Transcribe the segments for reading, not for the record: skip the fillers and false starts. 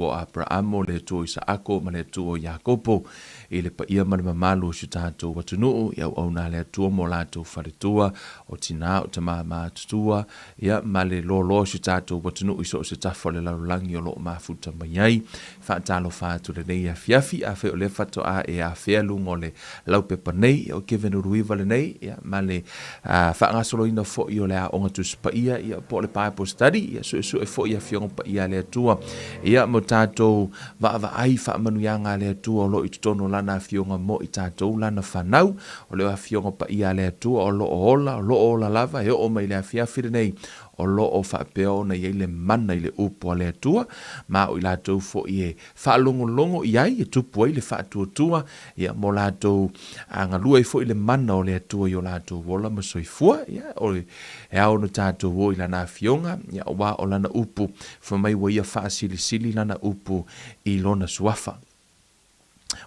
O Aperaamo, le Atua o Isaako ma le Atua o Iakopo, i le paia ma le mamalu o si o tatou atunuu, i auauna a le Atua ma o latou faletua, o tinā, o tamā matutua, ia, ma le loaloa o si o tatou atunuu i so o se tafa o le lalolagi o lo o mafuta mai ai. Faatalofa atu i lenei afiafi, afai o lea faatoa e afea luga o le laupepa nei, ia o Kevin Uluiva lenei, ia, ma le faagasoloina foi o le Aoga Tusi Paia, ia, po o le Bible Study, ia, suesue foi Afioga Paia a le Atua, ia, mo tatou vaavaai faamanuiaga a le Atua o lo o i totonu o Lana Afioga mo i tatou Lana fanau. O le Afioga Paia a le Atua o lo o ola, o lo o ola lava e oo mai i le afiafi lenei, o lo o faapea ona i ai le mana i le Upu a le Atua, ma o i latou foi e faalogologo i ai e tupu ai le faatuatua, ia, mo latou galue ai foi le mana o le Atua i o latou ola ma soifua. Ia, o, e ao ona tatou o i Lana Afioga, ia, aua o Lana Upu, fai mai ua Ia faasilisili Lana Upu i Lona Suafa.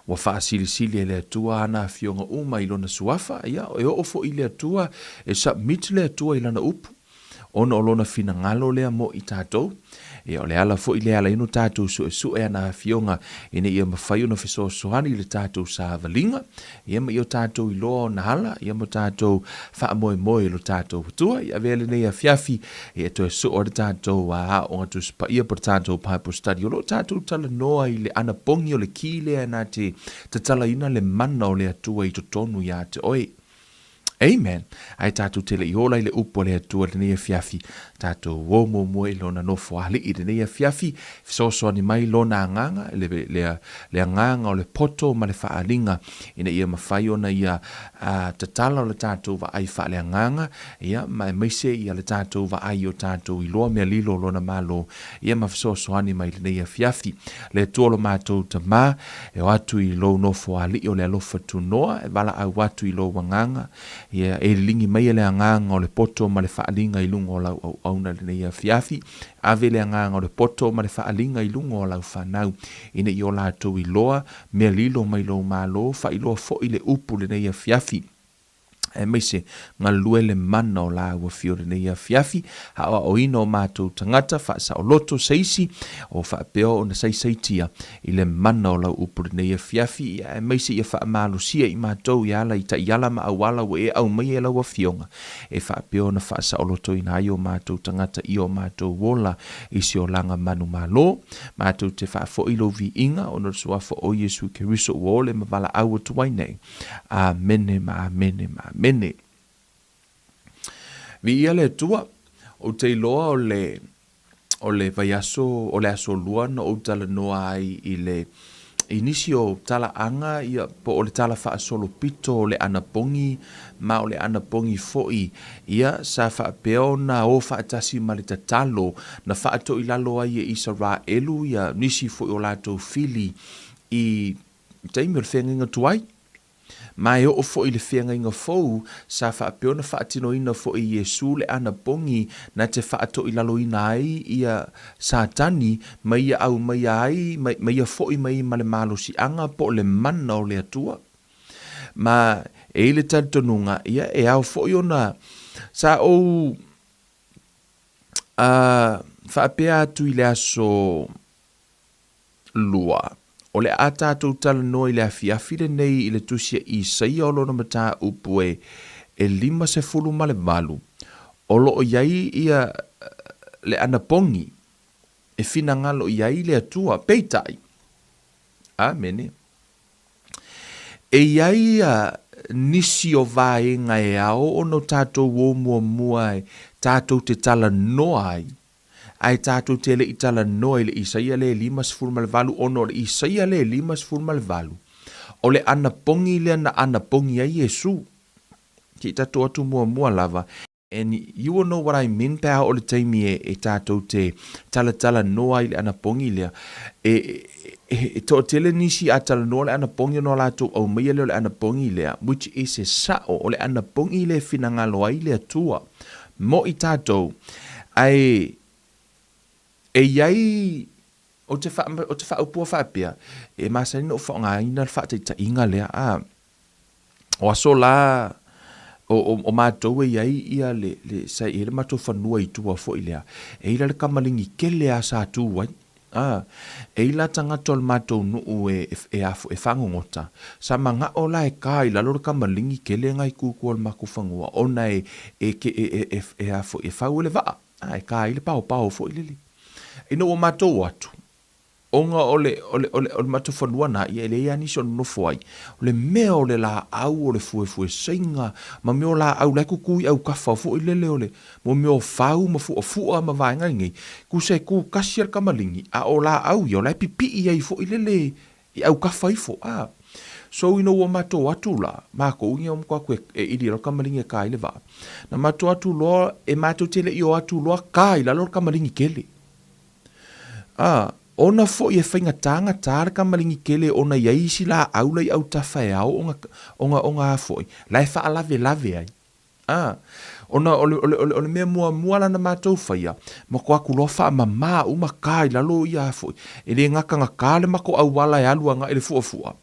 Ua faasilisili e le Atua ana Afioga uma i Lona Suafa, ia, e oo foi i le Atua, e submit le Atua i Lana Upu. Ona o lona finagalo lea mo i tatou. Ia, o le ala foi lea e ala ai ona tatou suesue ana Afioga ina ia mafai ona fesoasoani i le tatou savaliga, ia ma ia o tatou iloa ona ala, ia ma tatou faamoemoe i lo tatou Atua. Ia avea lenei afiafi ia toe soo ai le tatou Aoga Tusi Paia po o le tatou Bible Study. O lo o tatou talanoa i le anapogi o le ki lea na te tatalaina le mana o le Atua i totonu ia te oe. Amen. Ae tatou te le i ola i le upu a le Atua i lenei afiafi, tatou o muamua i Lona Nofoalii i lenei afiafi, fesoasoani mai Lona Agaga, le, le, le Agaga o le poto ma le faaaliga, ina ia mafai ona Ia uh, tatala o le tatou vaai faaleagaga, ia, ma aemaise ia le tatou vaai i o tatou iloa mea lilo o Lona Malo, ia ma fesoasoani mai i lenei afiafi. Le Atua o lo matou Tama, e o atu i lou Nofoalii o le alofa tunoa, e valaau atu i lou Agaga, ia e liligi maia le Agaga o le poto ma le faaliga i luga o lau auauna i lenei afiafi. Ave le Agaga o le poto ma le faaliga i luga o lau fanau, ina ia o latou iloa mea lilo mai lou Malo, faailoa foi le upu i lenei afiafi. aemaise galulue le mana o lāua fio lenei afiafi, aoaoina o matou tagata faasaoloto se isi o faapea ona saisaitia i le mana o lau upu lenei afiafi, ia aemaise ia faamalosia i matou i ala i taiala ma auala ua e aumaia e lau Afioga e faapea ona faasaolotoina ai o matou tagata i o matou ola i se olaga manumalo. Matou te faafoi lou viiga ona o le Suafa o Iesu Keriso ua ole ma valaau atu ai nei. Amene ma amene ma amene. Viia le Atua, ou te iloa o le, o le vaiaso, o le aso lua na ou talanoa ai i le, i nisi o talaaga, ia, po o le tala faasolopito o le anapogi, ma o le anapogi foi, ia, sa faapea ona o faatasi ma le tatalo na faatoilalo ai e Isaraelu, ia, nisi foi o latou fili i taimi o le feagaiga tuai. Ma e oo foi i le feagaiga fou, sa faapea ona faatinoina foi e Iesu le anapogi na te faatoilaloina ai ia Satani ma ia aumaia ai, ma ia foi mai ma le malosiaga po o le mana o le Atua. Ma e i le talitonuga, ia e ao foi ona sa ou uh, faapea atu i le aso 2. O le a tatou talanoa i le afiafi lenei i le tusi a Isaia o lona mataupu e e 58, o lo o i ai ia le anapogi e finagalo i ai le Atua. Peitai, Amene, e i ai ia nisi o vaega e ao ona o tatou o muamua e tatou te talanoa ai Ae tatou te le i talanoa i le Isaia lea e 58, ona o le Isaia lea e 58, o le anapogi lea na anapogi ai Iesu. Se i tatou atu muamua lava. And you will know what I mean pe a oo le taimi e, e tatou te talatalanoa ai i le anapogi lea. E, e, e toatele nisi a talanoa le anapogi ona o latou aumaia lea o le anapogi lea, which is e sao, o le anapogi lea e finagalo ai le Atua. Mo i tatou, ae e i ai, ou te wha, ou te whaaupua faapea, e masani ona ou faaaogaina le faataitaiga lea, a, o aso la, o, o, o matou e i ai ia le, le, sa i ai le matou fanua i tua foi lea, e i ai la le kamaligi tele lava sa tu ai. A, e i la tagata o le matou nuu e, e, a e fagogota, sa magao la e ka i lalo le kamaligi kele nga i kukua o le makou fanua, ona e, e, e, e, e, e a foi, e fau e le vaa, a, e ka ai le paopao foi lele. Ina ua matou o atu, ona o le, o le, o le, o le matou fanua na, ia e leai lava nisi o nonofo ai, o le mea o le laau o le fuefuesaiga, ma mea o laau la e kuku i aukafa foi lele o le, mo mea o fau ma fuafua ma vaega nei, tusa e tu kasi a le kamaligi, a o laau ia o la e pipii ai foi lele i aukafa ifo, a. So ina ua matou atu la, makou ia ua atu e ili i lalo le kamaligi e ka ai le vaa. Na matou atu loa, e matou te le i o atu loa ka i lalo le kamaligi kele. A, ona foi e faigata gata le kamaligi kele ona i ai isi laau la i autafa e ao ona, ona, ona a foi, la e faalavelave ai. A, ona o le, o le, o le, o le mea muamua la na matou faia, matou atu loa faamama uma ka i lalo ia a foi, e le gatagata le matou auala e alu agai i le fuafua,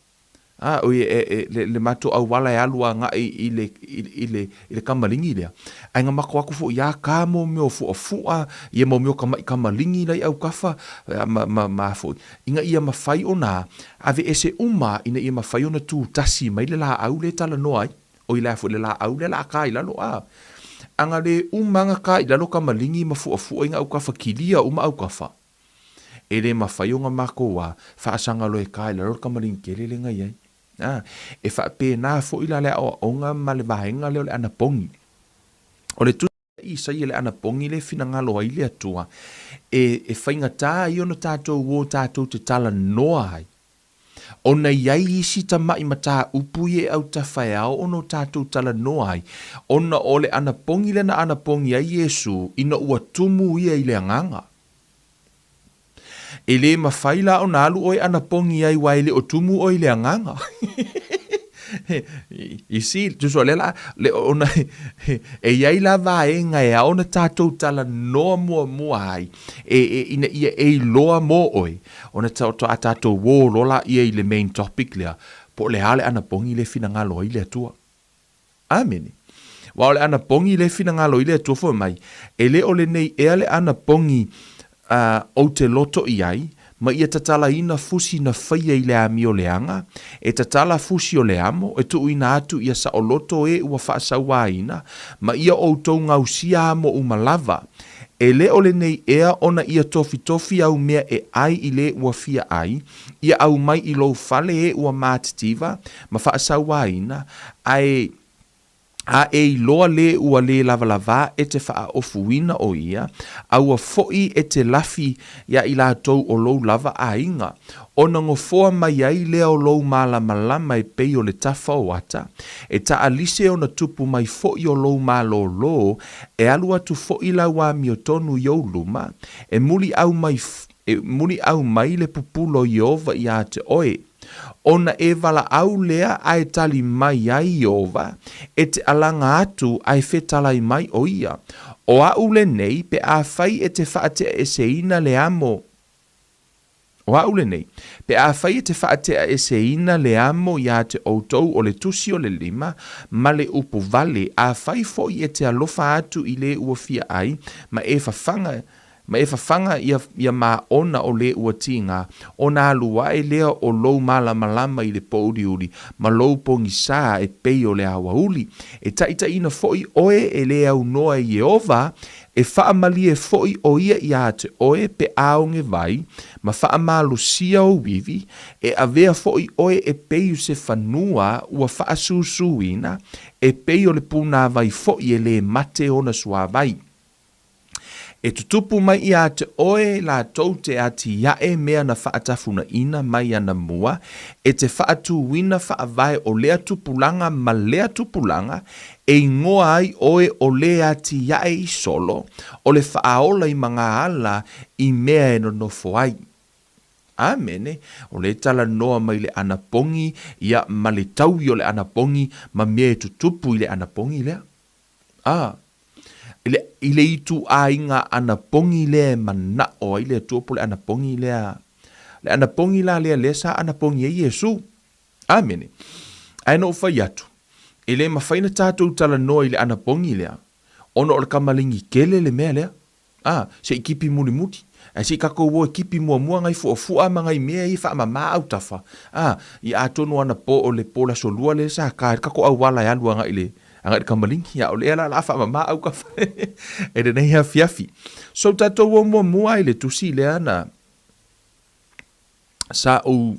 a, oi, e, e, le, le matou auala e alu agai i le, i, i le, i le kamaligi lea. Ae na matou atu foi ia ka mo mea o fuafua, ia mo mea o tama'i kamaligi la i aukafa, ma, ma, ma a foi, ina ia mafai ona aveese uma ina ia mafai ona tutasi mai le laau lea e talanoa ai. Oi le a foi le laau lea la a ka i lalo a. Ana le uma ana ka i lalo kamaligi ma fuafua i na aukafa kilia uma aukafa. E le mafai ona makou a faasaga loa e ka i lalo le kamaligi tele le na iai. A, e faapena foi la le aoaoga ma le vaega lea o le anapogi. O le tusi a Isaia le anapogi le finagalo ai le Atua e, e faigata ai ona tatou o tatou te talanoa ai. Ona i ai isi tama'i mataupu ia e autafa e ao ona o tatou talanoa ai, ona o le anapogi lea na anapogi ai Iesū ina ua tumu ia i le Agaga. E le mafai la ona alu oe anapogi ai aua e le o tumu oe i le Agaga. You see, tusa o lea la, le, ona, e i ai la vaega e ao ona tatou talanoa muamua ai, e, e, ina ia e iloa mo oe, Ona faatoa tatou uō loa laia i le main topic lea, po o le a le anapogi lea e finagalo ai le Atua. Amene. Aua o le anapogi lea e finagalo ai le Atua fai mai, e le o lenei ea le anapogi a ou te loto i ai, ma ia tatalaina fusi na faia i le amio leaga, e tatala fusi o le amo, e tuuina atu ia saoloto e ua faasauaina, ma ia outou gausia amo uma lava, E le o lenei ea ona ia tofitofi au mea e ai i le ua fia ai, ia aumai i lou fale e ua matitiva ma faasauaina, ae a e iloa le ua le lavalavā e te faaofuina o ia, a ua foʻi e te lafi iā i latou o lou lava aiga, ona gofoa mai ai lea o lou malamalama e pei o le tafa o ata, e taalise ona tupu mai foʻi o lou malōlō, E alu atu foʻi lau amiotonu i ou luma, e muliʻau mai, e muliʻau mai le pupulo Iēhova iā te ʻoe. Ona e valaʻau lea a e tali mai ai Iēhova, e te alaga atu a e fetalai mai ʻo ia, ʻO aʻu lenei, pe afai e te faateʻaeseina le amo, O aʻu lenei, pe afai e te faateʻaeseina le amo iā te ʻoutou o le tusi o le lima, ma le upu wale, afai foʻi e te alofa atu i le ua fia ai, ma e fafaga, ma e fafaga ia, ia māʻona o le ua tīgā, ona alu aʻe lea o lou malamalama i le pōuliuli, ma lou pogisā e pei o le aoauli. E taʻitaʻina foʻi ʻoe e le aunoa e Ieova, E faamalie foʻi ʻo ia iā te ʻoe pe ʻaoge wai, ma faamalosia ou iwi, e avea foʻi ʻoe e pei o se fanua ua faasūsūina, e pei o le pūnāwai foʻi e lē mate ona suāwai. E tutupu mai iā te ʻoe lātou te atiaʻe mea na faatafunaʻina mai ana mua, e te faatūina faavae o lea tupulaga ma lea tupulaga, E ingoa ai ʻoe ʻo le atiaʻe i solo, ʻo le faaola i magaala i mea e nonofo ai. Amene. ʻO le talanoa mai le anapogi, ia, ma le taui o le anapogi, ma mea e tutupu i le anapogi lea. A, i le, i le ituaiga anapogi lea e manaʻo ai le Atua po o le anapogi lea, le anapogi la lea lea sa anapogi ai Iesū. Amene. Ae na ou fai atu, e le mafai na tatou talanoa i le anapogi lea, ona o le kamaligi kele le mea lea. A, se i kipi mulimuli. Ae se i tatou o e kipi muamua nai fuafu'a ma nai mea ia e faamama autafa, a, ia atonu anapo o le po o le aso lua lea sa ta ai le tatou auala e alu agai i le, agai i le kamaligi, a o lea la o le a faamama autafa i lenei afiafi. So tatou o muamua i le tusi lea na sa ou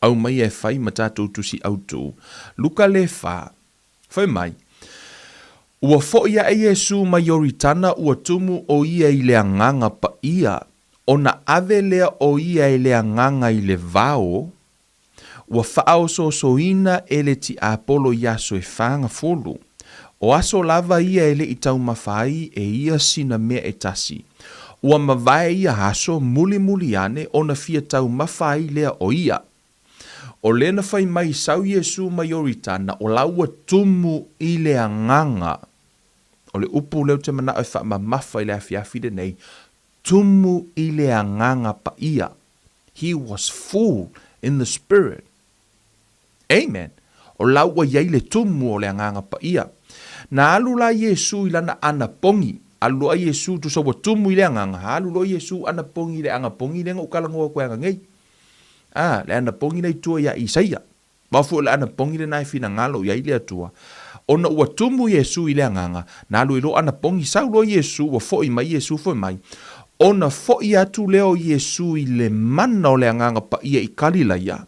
aumaia e fai ma tatou tusi autu, Luka le fa, Fai mai, Ua foʻi aʻe Iesū mai Ioritana ua tumu ʻo ia i le Agaga Paʻia, ona ave lea ʻo ia e le Agaga i le wao, ua faaosoosoina e le tiapolo i aso e fagafulu. O aso lava ia e le i taumafa ai e ia sina mea e tasi. Ua mavae ia aso mulimuli ane ona fia taumafa ai lea ʻo ia. ʻO lea na fai mai sau Iesū mai Ioritana, o la ua tumu i le Agaga. O le upu lea ou te manaʻo e faamamafa i le afiafi lenei, tumu i le Agaga Paʻia. He was full in the Spirit. Amen. O la ua i ai le tumu o le Agaga Paʻia. Na alu la Iesū i lana anapogi. Alu loa Iesū, tusa ua tumu i le Agaga, alu loa Iesū anapogi i le anapogi lea na ou talanoa atu ai ananei. A, le anapogi lea i tua iā Isaia. Aua foi o le anapogi lenā e finagalo i ai le Atua. Ona ua tumu Iesū i le Agaga, na alu ai loa anapogi, sau loa Iesū, ua foʻi mai Iesū fai mai, Ona foʻi atu lea o Iesū i le mana o le Agaga Paia i Kalilaia,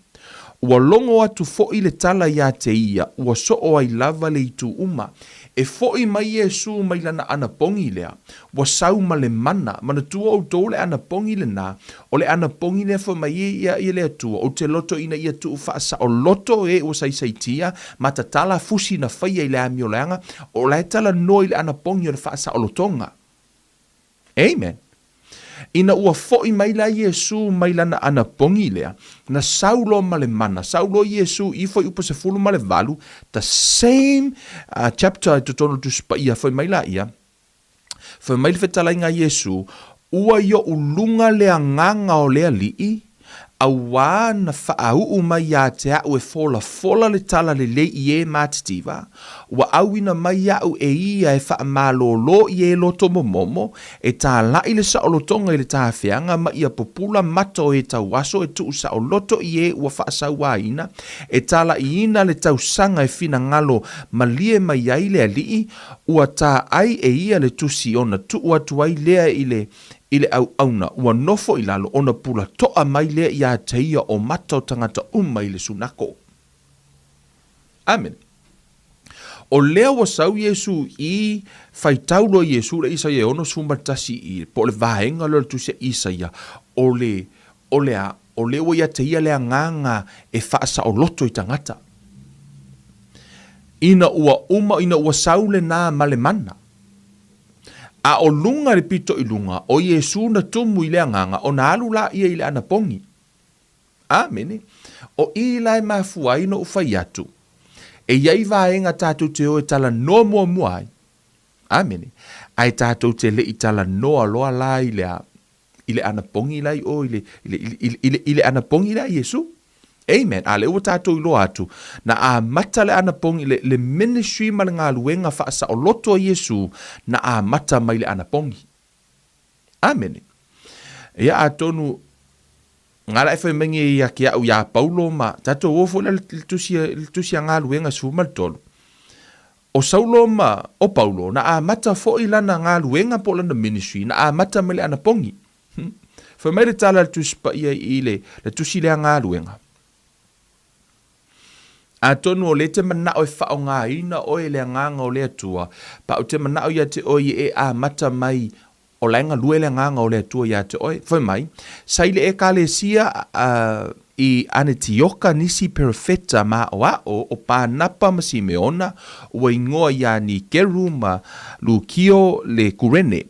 ua logo atu foʻi le tala iā te ia, ua soo ai lava le itu uma. E foʻi mai Iesū mai lana anapogi lea, ua sau ma le mana. Manatua outou le anapogi lenā, O le anapogi lea fai mai ai ia ia le Atua, ou te loto ina ia tuu faasaoloto e ua saisaitia, ma tatala fusi na faia i le amioleaga, o la e talanoa i le anapogi o le faasaolotoga. Amen. Ina ua foʻi mai la Iesū mai lana anapogi lea, na sau loa ma le mana, sau loa Iesū i Fuaiupu 18, the same chapter i totonu o le Tusi Paia, fai mai la ia, Fai mai le fetalaiga a Iesū, Ua i oʻu luga le agaga o le Alii, auā na faauu mai iā te aʻu e folafola le tala lelei i e matitiva, ua ʻauina mai aʻu e ia e faamalōlō i e loto momomo, e tālaʻi le saolotoga i le tafeaga ma ia pupula mata o e tauaso e tuu saoloto i e ua faasauāina, e tālaʻiina le tausaga e finagalo malie mai ai le Alii, Ua tā ai e ia le tusi ona tuu atu ai lea i le, i le auauna, ua nofo i lalo, ona pula toʻa mai lea iā te ia o mata o tagata uma i le sunako. Amene. O lea ua sau Iesū i faitau loa Iesū le Isaia e 61 i, po o le vaega lea o le tusi a Isaia, o le, o le a, o lea ua ia te ia le agaga e faasaoloto i tagata. Ina ua uma, ina ua sau lenā ma le mana. A o luga i le pito i luga, o Iesū na tumu i le agaga, ona alu lāia i le anapogi. Āmene. O i la e mafua ai noʻu fai atu, e i ai vaega tatou te o e talanoa muamua ai. Āmene. Ae tatou te le i talanoa loa la i le a, i le anapogi la i o i le, i le, i le, i le, i le anapogi lea a Iesū. Amen. A lea ua tatou iloa atu, na amata le anapogi, le, le ministry ma le galuega faasaoloto a Iesū, na amata mai le anapogi. Amene. Ia atonu, ngā la e fai mai nei ia ke aʻu iā Paulo ma, tatou o foi la le tusi, le tusi a galuega 13. ʻO Saulo ma ʻo Paulo, na amata foʻi lana galuega po o lana ministry, na amata mai le anapogi. Fai mai le tala a le Tusi Paia i le, le tusi lea galuega. Atonu o lea te manaʻo e faaaogaina ʻoe e le Agaga o le Atua, pa ou te manaʻo ia te ʻoe e amata mai O la e galue le Agaga o le Atua iā te ʻoe. Fai mai, sa i le ʻEkalesia i Anetioka nisi perofeta ma aʻoaʻo ʻo Pānapa ma Simeona, ua ingoa iā Nikeru ma Lukio le Kurene,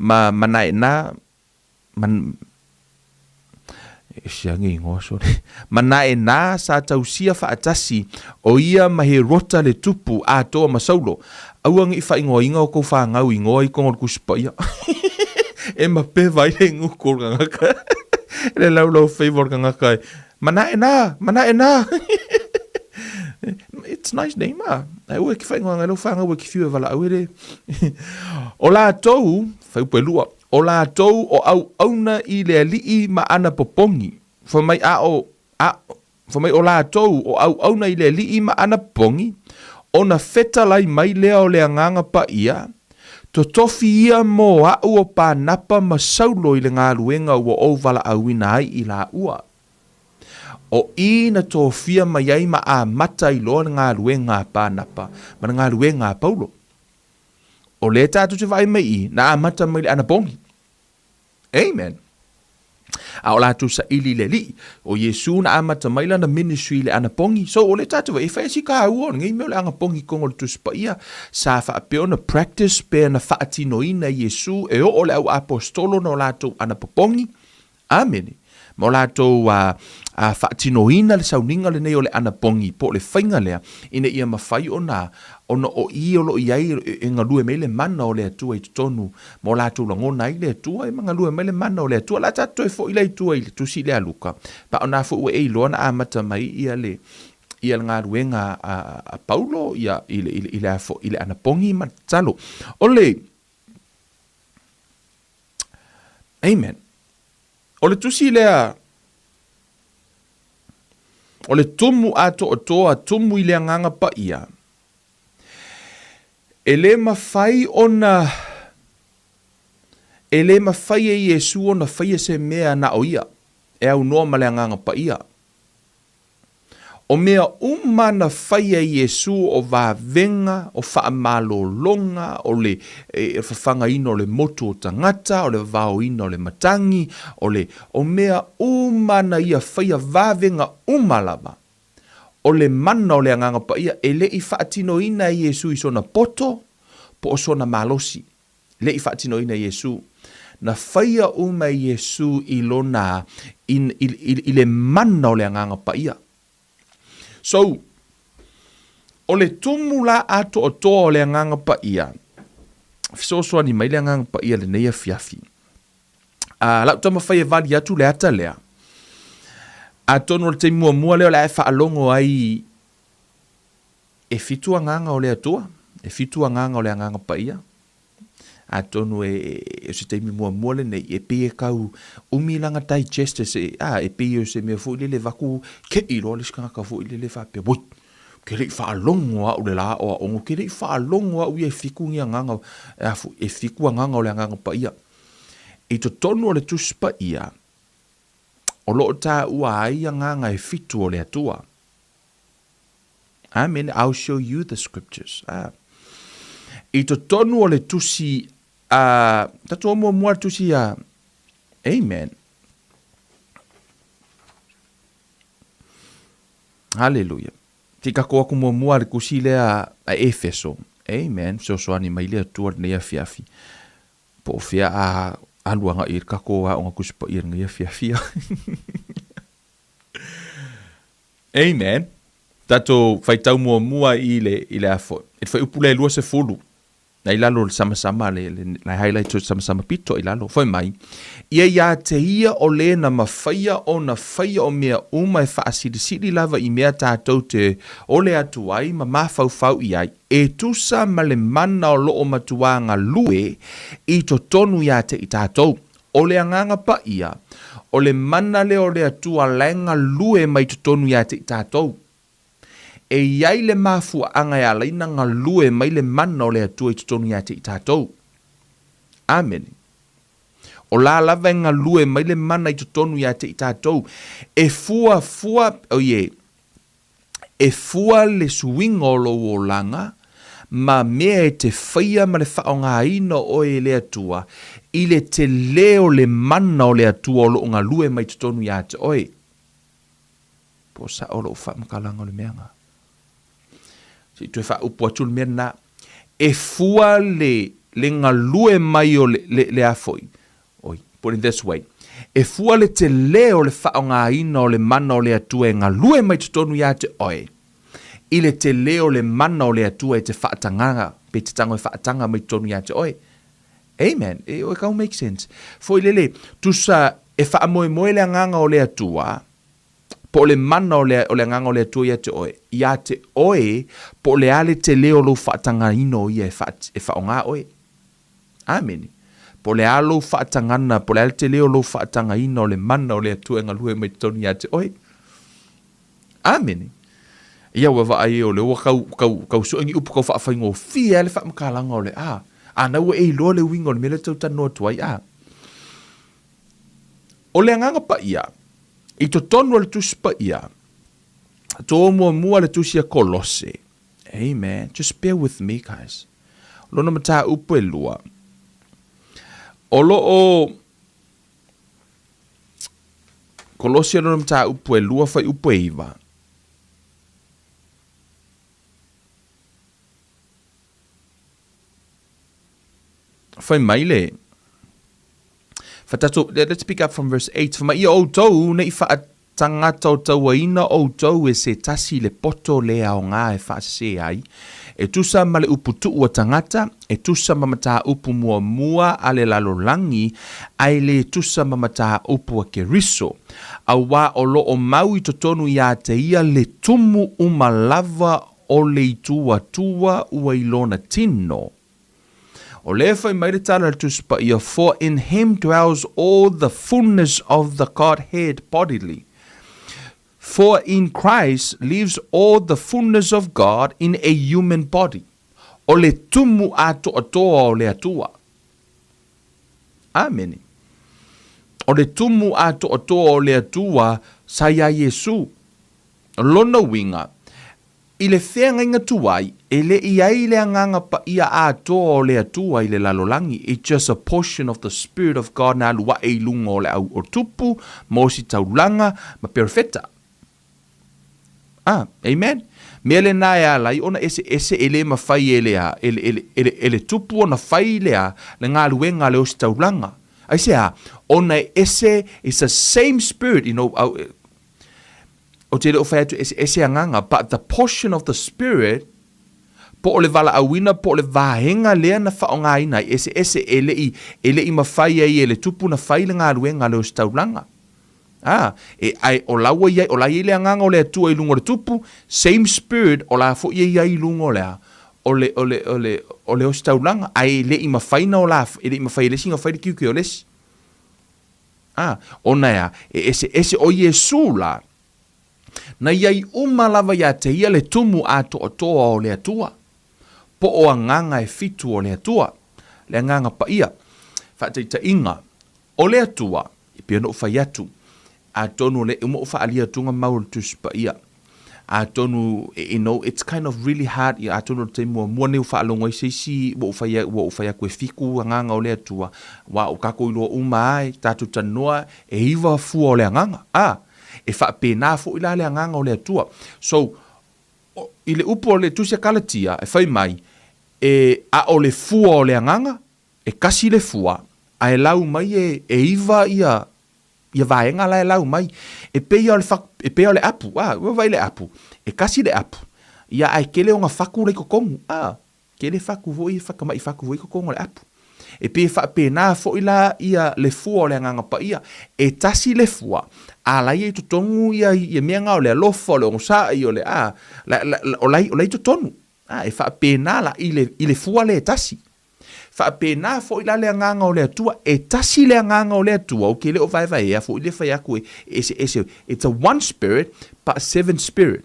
ma Manaena, man, Ese age ingoa sorry. Manaena sa tausia faatasi, o ia ma Herota le tupu atoa ma Saulo. Aua ne i faaigoaina o kou fanau ingoa i koga o le Tusi Paia. E mapeva ai le guku o le tagata, le laulau faiva o le tagata e, Manaena! Manaena! It's nice name ah. Ae aua e ke faaigoaina ai lau fanau e ke fiu e valaau e le. O latou, faiupu e lua. O latou o auauna i le Alii ma ana popogi, fai mai a o, a, fai mai o latou o auauna i le Alii ma ana popogi, ona fetalai mai lea o le Agaga Paia, Totofi ia mo a'u o Panapa ma Saulo i le galuega ua ou valaauina ai i laua. O i na tofia mai ai ma amata ai loa le galuega a Panapa ma le galuega a Paulo. O lea tatou te vaai mai i, na amata mai le anapogi. Amen. A o latou saili i le Alii. O Iesu na amata mai lana ministry i le anapogi. So, o lea tatou vaai, e fai si kāua o lenei mea o le anapogi i totonu o le Tusi Paia. Sa faapea ona practice pe na faatinoina e Iesu e oo le au aposetolo na o latou anapopogi. Amene. Ma o latou a, a faatinoina le sauniga lenei o le anapogi po o le faiga lea, ina ia mafai ona, ona o i o lo o i ai e galue mai le mana o le Atua i totonu ma o latou lagona ai le Atua e ma galue mai le mana o le Atua. O le a tatou toe foi la i tua i le tusi lea a Luka, pa o na foi ua e iloa na amata mai ia le ia le galuega a, a Paulo ia i le, i le, i le, a i le anapogi ma le tatalo. O le Amen. O le tusi lea, o le tumu atoatoa, tumu i le Agaga Paia, e le mafai ona, e le mafai e Iesu ona faia se mea na o ia, e aunoa ma le Agaga Paia. O mea uma na faia e Iesu o vavega, o faamalologa, o le fafagaina o le motu o tagata, o le vavaoina o le matagi, o le, o mea uma na ia faia vavega uma lava. O le mana o le Agaga Paia e le i faatinoina e Iesu i sona poto po o sona malosi. Le i faatinoina e Iesu. Na faia uma e Iesu i lona, i, i, i, i le mana o le Agaga Paia. So, o le tumu la atoatoa o le Agaga Paia, fesoasoani mai le Agaga Paia lenei afiafi. A lau taumafai e vali atu le ata lea, atonu o le taimi muamua lea o le a e faalogo ai E fitu agaga o le Atua, e fitu agaga o le Agaga Paia. Atonu e, e, o se taimi muamua lenei, e pei e kau umi lana digest e se, a, e pei o se mea foi lele vaku keʻi loa le isi kanaka foi lele faapea, woi, ke leʻi faalogo a'u le la aʻoaʻoga, ke leʻi faalogo a'u ia e fiku ni agaga, e a foi, e fiku agaga o le Agaga Paia. I totonu o le Tusi Paia, o lo o taua ai agaga e fitu o le Atua. Amen. I'll show you the scriptures. Ah. I totonu o le tusi a uh, tatou muamua le tusi a Amen. Hallelujah. Te kako aku muamua le tusi lea a Efeso. Amen. Fesoasoani mai le Atua lenei afiafi. Po o fea a alu agai i le kako aoga Tusi Paia lenei afiafi. Amen. Tatou faitau muamua i le, i le afo, i le fuaiupu lea e 20, na i lalo o le samasama, le, le, le highlight o le samasama pito i lalo, fai mai, Ia iā te ia o le na mafaia ona faia o mea uma e faasilisili lava i mea tatou te ole atu ai ma mafaufau i ai, e tusa ma le mana o loo matuā galue i totonu iā te i tatou. O le Agaga Paia, o le mana lea o le Atua la e galue mai totonu ia te i tatou. E i ai le mafuaaga e ala ai na galue mai le mana o le Atua i totonu ia te i tatou. Amene. O la lava e galue mai le mana i totonu ia te i tatou, e fuafua, oie, E fua le suiga o lou olaga ma mea e te faia ma le faaaogaina o oe e le Atua i le tele o le mana o le Atua o lo o galue mai totonu ia te oe. Po o sao lou faamatalaga o le mea na? Se i toe faaupu atu le mea lena. E fua le, le galue mai o le, le, le a foi, Oi, put it this way, e fua le tele o le faaaogaina o le mana o le Atua e galue mai totonu ia te oe, i le tele o le mana o le Atua e te faatagaga, pe te tago e faataga mai totonu ia te oe. Amen. E, e kau make sense. Foi lele, tusa e faamoemoe le agaga o le Atua, po o le mana o le, o le agaga o le Atua ia te oe, ia te oe, po o le a le tele o lou faatagaina o ia e, fa, e faaaoga oe. Amene. Po o le a lou faatagana, po o le a le tele o lou faatagaina o le mana o le Atua e galue mai totonu ia te oe. Amene. Ia ua vaai o lea ua kau, kau, kau sue ni upu kau faafaigofie ai le faamatalaga o le a. A na ua e iloa le uiga o le mea lea e tau talanoa atu ai, a. O le Agaga Paia, i totonu o le Tusi Paia, tō muamua le Tusi a Kolose. Amen. Just bear with me, guys. Lona mataupu e lua. O lo o Kolosi lona mataupu e lua fuaiupu e iva. Fai mai le Fa tatou, let's pick up from verse 8. Fai mai, ia outou ne i faatagataotauaina outou e se tasi i le poto le aoga e faasese ai, e tusa ma le upu tuu a tagata, e tusa ma mataupu muamua a le lalolagi, ae le tusa ma mataupu a Keriso. Auā o lo o mau i totonu iā te ia le tumu uma lava o le itu Atua ua i lona tino. O lea e fai mai le tala a le Tusi Paia, For in him dwells all the fullness of the Godhead bodily. For in Christ lives all the fullness of God in a human body. O le tumu atoatoa o le Atua. Amene. O le tumu atoatoa o le Atua sa iā Iesu. Lona uiga, i le feagaiga tuai, e le i ai le Agaga Paia atoa o le Atua i le lalolagi, it's just a portion of the Spirit of God na alu aʻe i luga o le au o Tupu, ma Ositaulaga, ma Perofeta. Ah, amen. Mea lena e ala ai ona eseese e le mawhai e le a, e le, e le, e le, e le tupu ona fai le a, le galuega a le ositaulaga. Aisea? Ona e ese, it's the same spirit, you know, au, Ou te le o fai atu eseese agaga, but the portion of the spirit, po o le valaauina po o le vaega lea na faaaogaina ai, eseese e le i, e le i mafai ai e le tupu na fai le galuega a le ositaulaga. A, e, ae o la ua i ai, o la i ai le agaga o le Atua i luga o le tupu, same spirit o la foi e i ai i luga o le a, o le, o le, o le, o le ositaulaga, ae e le i mafai na o la, e le i mafai e le isi na fai le tiute o le isi. A, ona e a, e eseese ʻo Iesū lā, na i ai uma lava iā te ia le tumu atoatoa o le Atua, po o agaga e fitu o le Atua, le Agaga Paia, faataitaiga, o le Atua, e pei ona ou fai atu, atonu o le uma o faaalia atuga mau o le Tusi Paia, Atonu, you know, it's kind of really hard, atonu o le taimi muamua nei ua faalogo ai se isi, ua ou fai, ua ou fai atu e fiku agaga o le Atua, aua o tatou iloa uma lava e tatou talanoa e iva fua o le agaga, a, e faapena foi la le agaga o le Atua. So, i le upu o le Tusi a Kalatia, e fai mai, e, a o le fua o le agaga, e kasi le fua, a e lau mai e, e iva ia, ia vaega la e lau mai. E pei o le fa, e pei o le apu, a, ua vaai le apu, e kasi le apu, ia ae kele ona faku la i totonu, a, kele faku foi, e fatamai faku foi i totonu o le apu. E pei e faapena foi la ia le fua o le Agaga Paia, e tasi le fua, a la ia i totonu ia, ia mea na o le alofa, o le onosai, o le, a, la, la, o la, o la i totonu, a, e faapena la i le, i le fua lea e tasi. Faapena foi la le Agaga o le Atua, e tasi le Agaga o le Atua, ou te le o vaevaea foi le fai atu e eseese, it's a one spirit but seven spirit.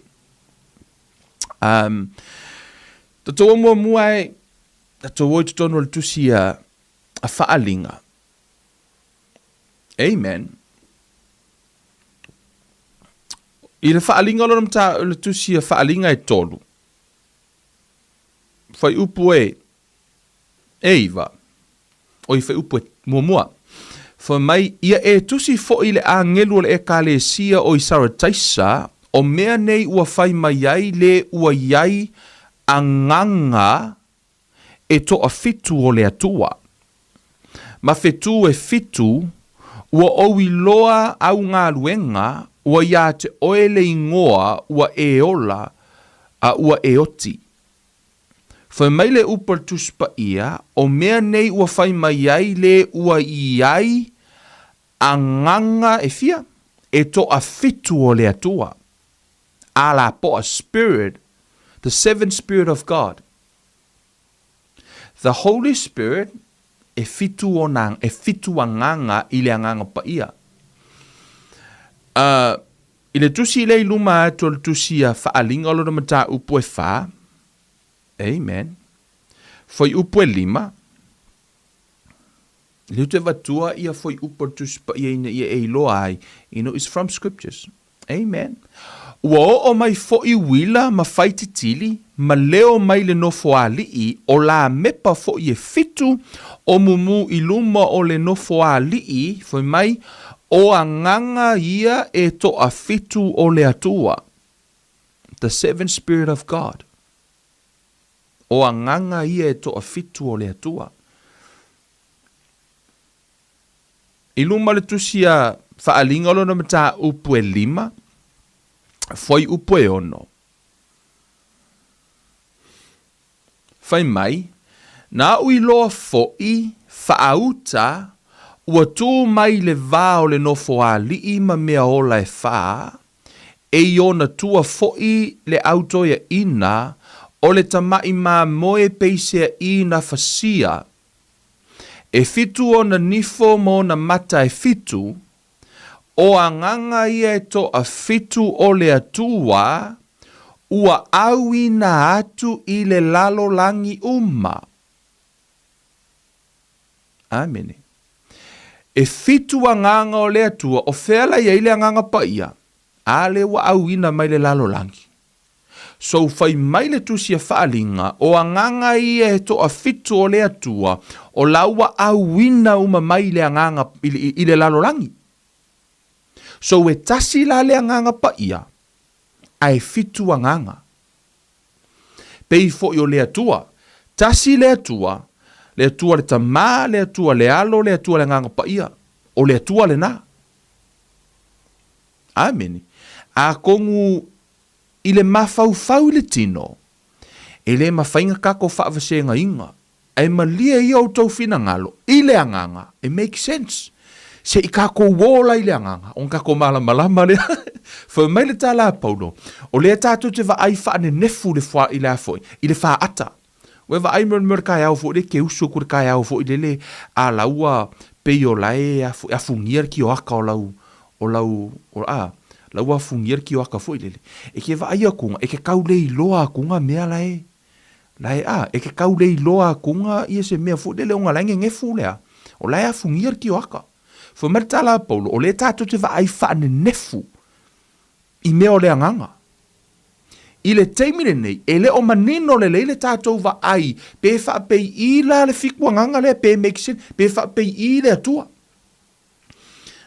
Um, tatou o muamua e, tatou o i totonu o le tusi a, a Faaaliga. Amen. I le Faaaliga o lona mata, o le tusi a Faaaliga e tolu. Fuaiupu e e iva, oi fuaiupu e muamua. Fai mai, Ia e tusi foi le agelu o le Ekalesia o i Sarataisa, o mea nei ua fai mai ai le ua i ai agaga e toafitu o le Atua. Ma whetū e fitu, ua ou iloa au galuega, ua iā te oe le ingoa ua e ola a ua e oti. Fai mai le upu a le Tusi Paia, o mea nei ua fai mai ai le ua i ai agaga e fia? E toafitu o le Atua. A la poa spirit, the seven spirit of God. The Holy Spirit e fitu ona, e fitu agaga i le Agaga Paia. Uh, i le tusi lea i luma atu o le tusi a Faaaliga o lona mataupu e fa, amen, fuaiupu e lima, lea ou te avatua ia fuaiupu o le Tusi Paia ina ia e iloa ai, you know, it's from scriptures. Amen. Ua oo mai foi uila ma faititili, ma leo mai le nofoalii, o lamepa foi e fitu, o mumu i luma o le nofoalii, fai mai, o agaga ia e toafitu o le Atua. The seven spirit of God. O agaga ia e toafitu o le Atua. I luma o le tusi a Faaaliga o lona mataupu e lima, fuaiupu e ono. Fai mai, Na aʻu iloa foʻi, faauta, ua tū mai le va o le nofoalii ma mea ola e fa, e i ona tua foʻi le autoeaʻina o le tamaʻi mamoe peiseaʻi na fasia, E fitu ona nifo ma ona mata e fitu, o agaga ia e toafitu o le Atua, ua auina atu i le lalolagi uma. Amene. E fitu agaga o le Atua, o fea la i ai le Agaga Paia? A lea ua auina mai le lalolagi. So fai mai le tusi a Faaaliga, o agaga ia e toafitu o le Atua, o la ua auina uma mai le agaga i le lalolagi. So e tasi la le Agaga Paia, ae fitu agaga. Pei foi o le Atua, tasi le Atua, le Atua le Tama, le Atua le Alo, le Atua le Agaga Paia. O le Atua lena. Amene. Atonu i le mafaufau i le tino, e le mafai na tatou faavasegaina, ae malie ia outou finagalo i le agaga, e make sense. Se i tatou ola i le agaga, ona tatou malamalama lea. Fai mai le tala a Paulo, o lea tatou te vaai faanenefu i le foa, i le a foi, i le faata. Ua e vaai mea o le taeao foi lea e te usu atu i le taeao foi lele a la ua pei o la e afugia le kioaka o lau, o lau, a, la ua afugia le kioaka foi lele. E te vaai atu, e te tau le iloa atu nga mea la e, la e, a, e te tau le iloa atu ia se mea foi lele ona la e nenefu lea, o la e afugia le kioaka. Fai mai le tala a Paulo, o lea tatou te vaai faanenefu i mea o le agaga. I le taimi lenei, e le o manino lelei le tatou vaai pe faapei'i la le fiku agaga lea pe make sense, pe faapei'i le Atua.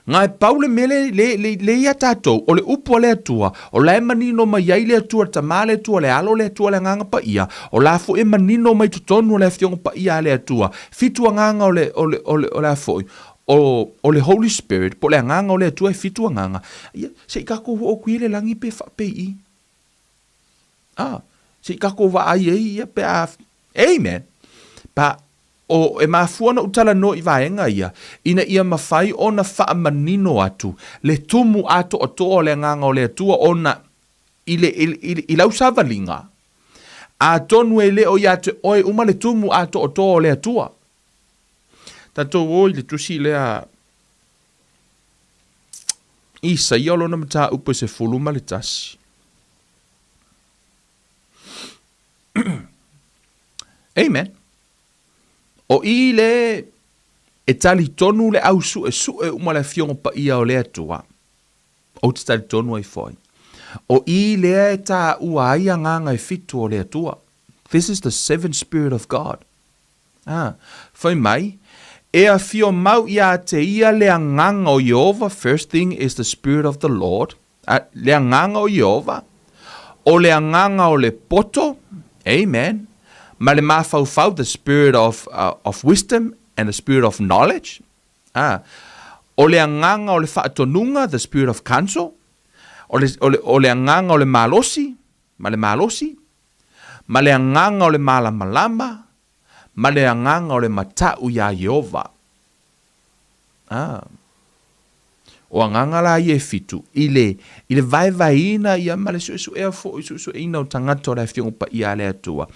Nga e pau le mea le, le, le, le ia tatou, o le upu a le Atua, o la e manino mai ai le Atua, le Tama le Atua, le Alo le Atua, le Agaga Paia, o la foi e manino mai totonu o le Afioga Paia a le Atua, fitu agaga o le, o le, o le, o le a foi, o, o le Holy Spirit, po o le Agaga o le Atua e fitu agaga, ia, Se i tatou oo atu i le lagi pe faapei i. Ah, se i tatou vaai ai ia pe a... Amen! Pa, o, e mafua ona ou talanoa i vaega ia, ina ia mafai ona faamanino atu le tumu atoatoa o le Agaga o le Atua ona i le, i, i, i lau savaliga, atonu e le o ia te oe uma le tumu atoatoa o le Atua. Tatou o i le tusi lea Isaia o lona mataupu e 11. Amen. O i le e talitonu le au suesue uma le Afioga Paia o le Atua, ou te talitonu ai foi. O i lea e taua ai agaga e fitu o le Atua. This is the seven spirit of God. Ā, fai mai, E afio mau iā te ia le Agaga o Ieova, first thing is the Spirit of the Lord, ā, le Agaga o Ieova, o le Agaga o le poto, amen, ma le mafaufau, the Spirit of, uh, of wisdom and the Spirit of knowledge, ā, o le Agaga o le faatonuga, the Spirit of counsel, o le, o le, o le Agaga o le malosi, ma le malosi, ma le Agaga o le malamalama, ma le agaga o le mataʻu iā Ieova. A, o agaga la ia e fitu, i le, i le vaevaeina ia ma le suesuea foi, suesueina o tagata o le Afioga Paia a le Atua.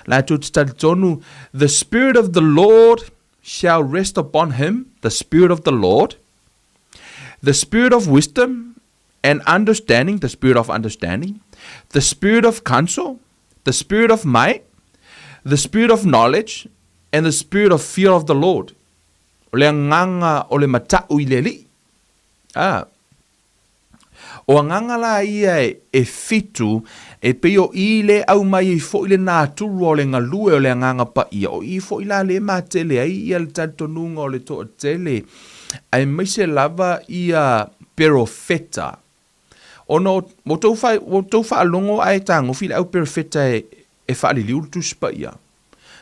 Latou te talitonu, the Spirit of the Lord. Shall rest upon him the Spirit of the Lord, the Spirit of wisdom and understanding, the Spirit of understanding, the Spirit of counsel, the Spirit of might, the Spirit of knowledge, and the Spirit of fear of the Lord. O le agaga o le mataʻu i le Alii. A. O agaga la ia e fitu, e pei o i le aumai ai foi le natura o le galue o le Agaga Paia, o i foi la le matele ai ia le talitonuga o le toatele, aemaise lava ia perofeta. Ona ua outou ua outou faalogo ae tagofi le au perofeta e faaliliu le Tusi Paia.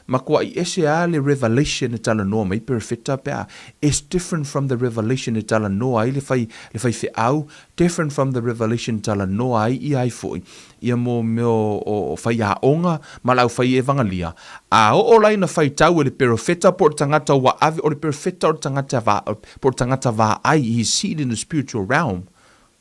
Matuai ese a le revelation e talanoa mai perofeta pe a it's different from the revelation e talanoa ai le fai le faifeau, different from the revelation e talanoa ai ia ai foi ia mo mea o faiaoga ma le aufai evangalia. A oo la ina faitau e le perofeta po o le tagata ua ave o le perofeta o le tagata va po o le tagata vaai he is seated in the spiritual realm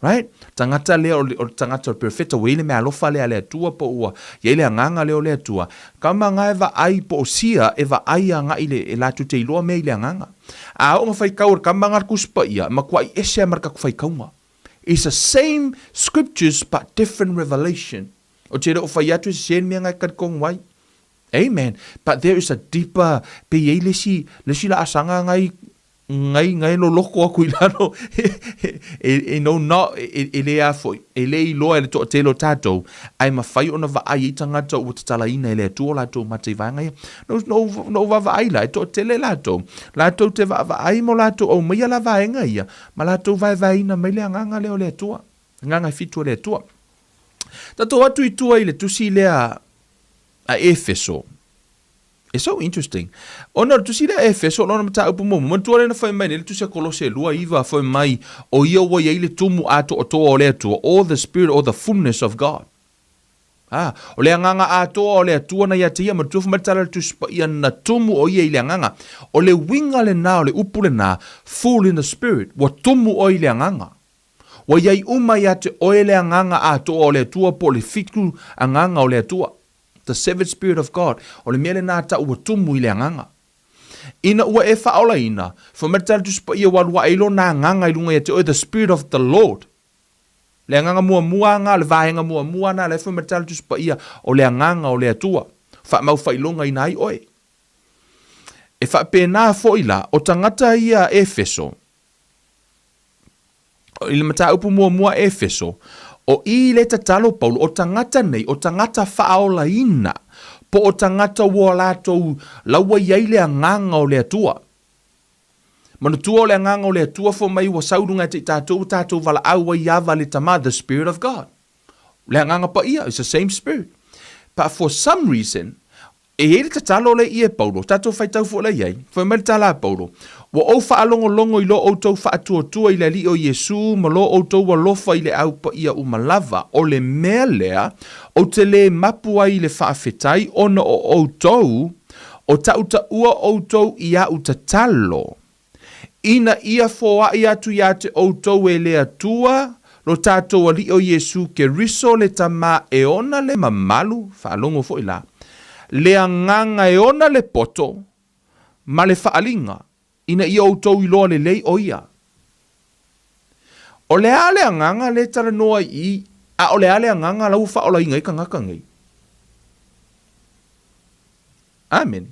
Right? Tagata lea o le, o le tagata o le perofeta ua i ai le meaalofa lea a le Atua po ua i ai le agaga lea o le Atua. Kama nga e vaai po o sia e vaai agai le, e latou te iloa mea i le agaga. A oo nga faitau o le kama nga le Tusi Paia, e matuai ese a ma le tatou faitauga. It's the same scriptures but different revelation. Ou te le o fai atu e sese le mea nga e talitonu ai. Amen. But there is a deeper, pe i ai le isi, le isi laasaga nga i Ngai, ngai loloko aku i lalo, e, e, no, no, e, e le a foi, e le iloa e le toatele o tatou, ae mafai ona vaai ai tagata ua tatalaina e le Atua o latou mata i vaega ia. No, no, no vaavaai la, e toatele latou, latou te vaavaai ma o latou aumaia la vaega ia, ma latou vaevaeina mai le agaga lea o le Atua, agaga e fitu o le Atua. Tatou atu i tua i le tusi lea a Efeso, It's so interesting. Ona o le tusi lea a Efeso, o lona mataupu muamua, manatua lea na fai mai nei le tusi a Kolose 2:9, fai mai, o ia ua i ai le tumu atoatoa o le Atua, or the spirit or the fullness of God. Ah, o le agaga atoa o le Atua na ia te ia, manatua fai mai le tala o le Tusi Paia na tumu o ia i le agaga. O le uiga lena o le upu lena, full in the spirit, ua tumu oe i le agaga. Ua i ai uma ia te oe le agaga atoa o le Atua po o le fitu agaga o le Atua. The seven spirit of God. O le mea lena tau ua tumu i le agaga. Ina ua e faaolaina, fai mai le tala Tusi Paia ua alu ae ai lona agaga i luga ia te oe, the spirit of the Lord. Le agaga muamua aga, o le vaega muamua na la e fai mai le tala Tusi Paia, o le agaga o le Atua. Faamau faailogaina ai oe. E faapena foi la, o tagata ia Efeso, I le mataupu muamua a Efeso, o i le tatalo Paulo, o tagata nei, o tagata faaolaina, po o tagata ua latou la ua i ai le agaga o le Atua. Manatua o le agaga o le Atua fo mai ua sau i luga ia te i tatou, ua tatou valaau ai ia va le Tama, the Spirit of God. Le agaga paia, it's the same Spirit. But for some reason, E i ai le tatalo lea i e Paulo, tatou faitau foi la i ai, fai mai le tala a Paulo, Ua ou faalogologo i lo outou faatuatua i le Alii o Iesu ma lo outou alofa i le au paia uma lava, o le mea lea ou te lē mapu ai i le faafetai ona o outou, o taʻutaʻua outou i aʻu tatalo. Ina ia foai atu iā te outou e le Atua, lo tatou Alii o Iesu Keriso le Tama e ona le mamalu, faalogo foi la, le agaga e ona le poto ma le faaliga, ina ia outou iloa lelei o ia. O le a le agaga le talanoa i i, a o le a le agaga la ua faaolaina ai tagata nei? Amene.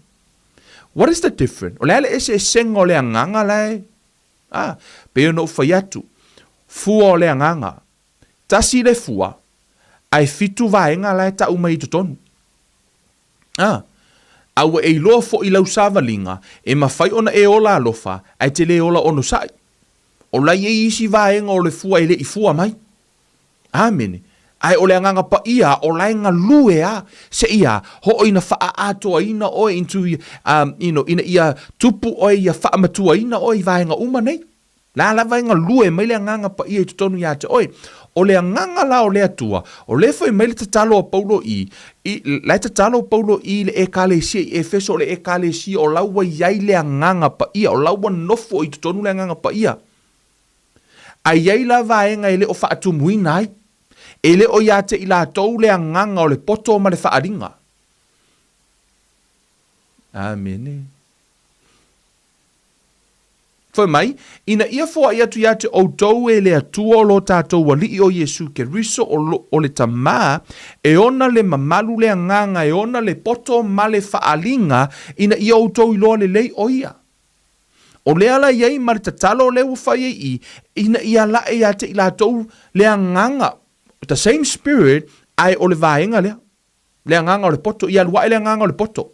What is the difference? O le a le eseesega o le agaga la e, a, pei ona ou fai atu, fua o le agaga. Tasi le fua, ae fitu vaega la e tau mai i totonu. A, a ua e iloa foi i lau savaliga, e mafai ona e ola alofa, ae te le ola onosai. O la i ai isi vaega o le fua e le i fua mai. Amene. Ae o le Agaga Paia o la e galue a, seia hoo ina faaatoaina oe into, um, you know, ina ia tupu oe ia faamatuaina oe i vaega uma nei. La lava e galue mai le Agaga Paia i totonu ia te oe. O le Agaga la o le Atua, o lea fai mai le tatalo a Paulo i, i, la e tatalo Paulo i le Ekalesia i Efeso, o le Ekalesia o la ua i ai le Agaga Paia, o la ua nofo i totonu le Agaga Paia. A i ai la vaega e le o faatumuina ai, e le o ia te i latou le agaga o le poto ma le faaaliga. Amene. Fai mai, ina ia foai atu ia te outou e le Atua o lo tatou Alii o Iesu Keriso o, lo, o le Tamā, e ona le mamalu le agaga, e ona le poto ma le faaaliga, ina ia outou iloa lelei o ia. O lea la i ai ma le tatalo lea ua fai ai i, ina ia lae ia te i latou le agaga, the same spirit, ae o le vaega lea. Le agaga o le poto, ia alu ae le agaga o le poto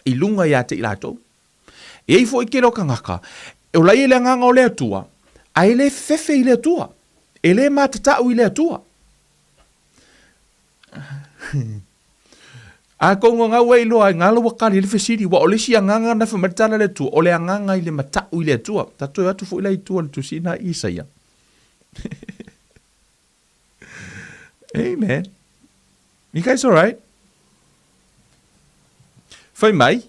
i luga ia te i latou. E i ai foi tele o tagata, o la e i le agaga o le Atua, ae le fefe i le Atua, e le matatau i le Atua. Atonu o gau e iloa ai ngalo ua kali ai le fesili, ua o le isi agaga na fai mai le tala a le Atua, o le agaga i le matau i le Atua. Ta toe atu foi la i tua i le tusi na Isaia. Amen. You guys all right? Fai mai,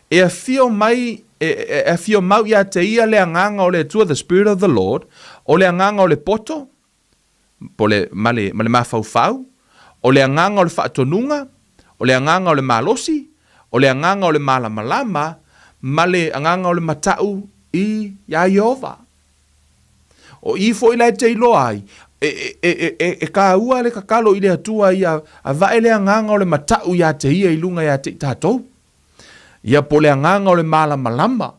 e afio mai, e, e, e afio mau ia te ia le agaga o le Atua, the Spirit of the Lord, o le agaga o le poto, po le, ma le, ma le mafaufau, o le agaga o le faatonuga, o le agaga o le malosi, o le agaga o le malamalama, ma le agaga o le matau i iā Ieova. O i foi la e te iloa ai, e, e, e, e, e kāua le kakalo i le Atua ia avae le agaga o le matau iā te ia i luga iā te i tātou. Ia po le agaga o le malamalama.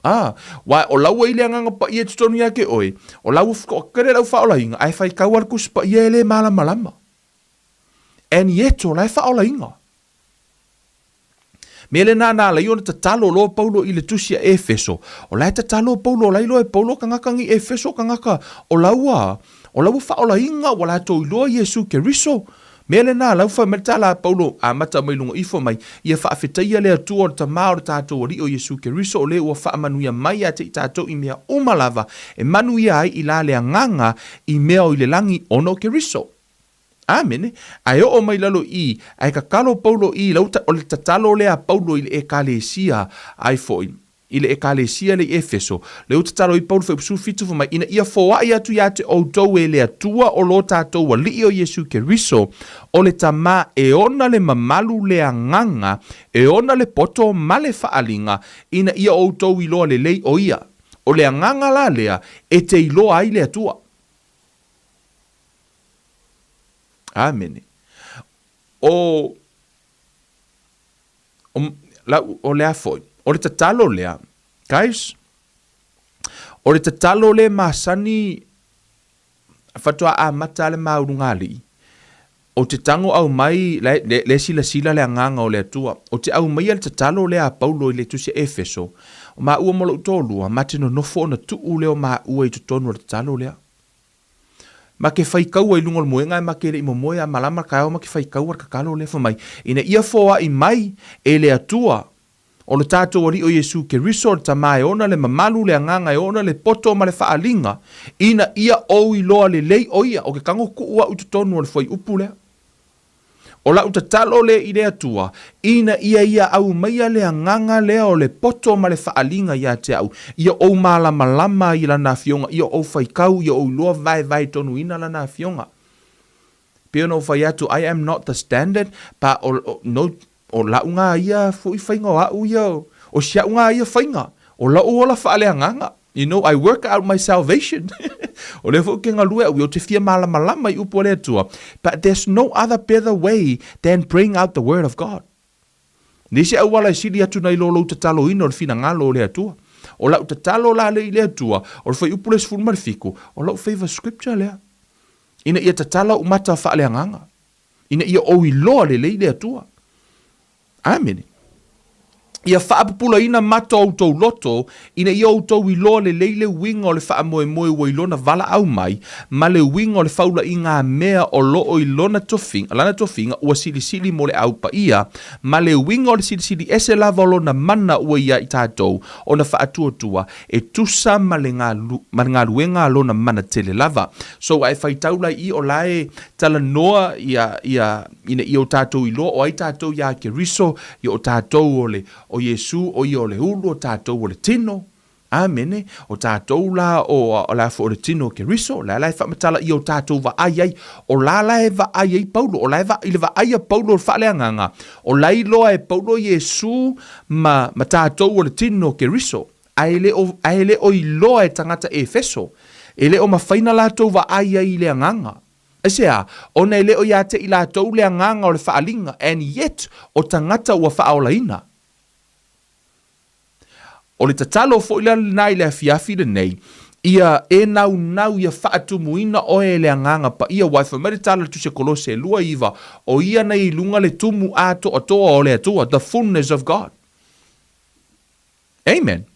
A, wa o laua i le agaga paia i totonu ia te oe, o laua whakakere lau whaolainga, ae whai kaua le kusi paia e le malamalama. And yet o la e whaolainga. Mea lena na ala ai ona tatalo loa Paulo i le tusi a Efeso. O la e tatalo Paulo, o la iloa e Paulo kangaka ngi Efeso kangaka o laua, o laua faaolaina ua latou iloa Iesu Keriso. Mea lena lau fai mai le tala a Paulo, amata mai luga ifo mai, ia faafetaia le Atua o le Tama o le tatou Alii o Iesu Keriso o le ua faamanuia mai ia te i tatou i mea uma lava e manuia ai i la le agaga i mea o i le lagi ona o Keriso. Amene. Ae oo mai lalo i, ae tatalo Paulo i lau, o le tatalo lea a Paulo i le Ekalesia, ai foi, i le Ekalesia le i Efeso, lea ua tatalo ai Paulo Fuaiupu 17 fai mai, ina ia foai atu ia te outou e le Atua o lo tatou Alii o Iesu Keriso, o le Tama e ona le mamalu le agaga, e ona le poto ma le faaaliga, ina ia outou iloa lelei o ia. O le agaga la lea e te iloa ai le Atua. Amene. O, o, la, o lea foi, o le tatalo lea, guys, o le tatalo le masani faatoa amata le maulugalii, o te tango au mai, le, le, le silasila le agaga o le Atua, o te aumaia le tatalo lea a Paulo i le tusi a Efeso, o maua ma lou toalua, ma te nonofo ona tuu lea o maua i totonu o le tatalo lea. Ma ke faikaua i luga o le moega ae ma ke leʻi momoe a malama le taeao ma ke faikaua le tatalo lea fai mai, ina ia foai mai e le Atua o le tatou Alii o Iesu Keriso le Tama e ona le mamalu le agaga e ona le poto ma le faaaliga, ina ia ou iloa lelei o ia, o ke tago tuu a'u i totonu o le fuaiupu lea. O la'u tatalo lea i le Atua, ina ia ia aumaia le agaga lea o le poto ma le faaaliga ia te a'u, ia ou malamalama i Lana Afioga, ia ou faitau, ia ou iloa vaevaetonuina Lana Afioga. E pei ona ou fai atu, I am not the standard, but o, no, O la'u ngā ia fo'i faiga o a'u ia, o si a'u ngā ia faiga, o la'u ola faaleagaga. You know, I work out my salvation. O lea foi ou te galue a'u ia, ou te fia malamalama i upu a le Atua. But there's no other better way than bring out the word of God. Leai se auala e sili atu nai lo lou tataloina o le finagalo o le Atua. O la'u tatalo la lea i le Atua, o le fuaiupu lea 17, o la'u favour scripture lea, ina ia tatala o'u mata faaleagaga. Ina ia ou iloa lelei le Atua. Amene. Ia faapupulaina mata o outou loto, ina ia outou iloa lelei le uiga o le faamoemoe ua i lona valaau mai, ma le uiga o le faulaiga mea o loo i lona tofiga, lana tofiga ua silisili mo le Au Paia, ma le uiga o le silisili ese lava o lona mana ua ia i tatou, ona faatuatua, e tusa ma le galu, ma le galuega a lona mana tele lava. So a e faitau la i i o la e talanoa ia, ia, ina ia o tatou iloa o ai tatou iā Keriso, ia o tatou o le, o Iesu, o ia o le ulu, o tatou o le tino. Amene. O tatou la o, o la foi o le tino o Keriso, la la e faamatala ia o tatou vaai ai, o la la e vaai ai Paulo, o la e va, i le vaai a Paulo o le faaleagaga, o la iloa e Paulo Iesu ma, ma tatou o le tino o Keriso. Ae le o, ae le o iloa e tagata Efeso, e le o mafai na latou vaai ai i le Agaga. Aisea? Ona e le o ia te i latou le Agaga o le faaaliga, and yet, o tagata ua faaolaina. O le tatalo foi la lena i le afiafi lenei, ia e naunau ia faatumuina oe e le Agaga Paia, aua e fai mai le tala a le Tusi a Kolose e 2:9, o ia nei i luga le tumu atoatoa o le Atua, the fullness of God. Amen.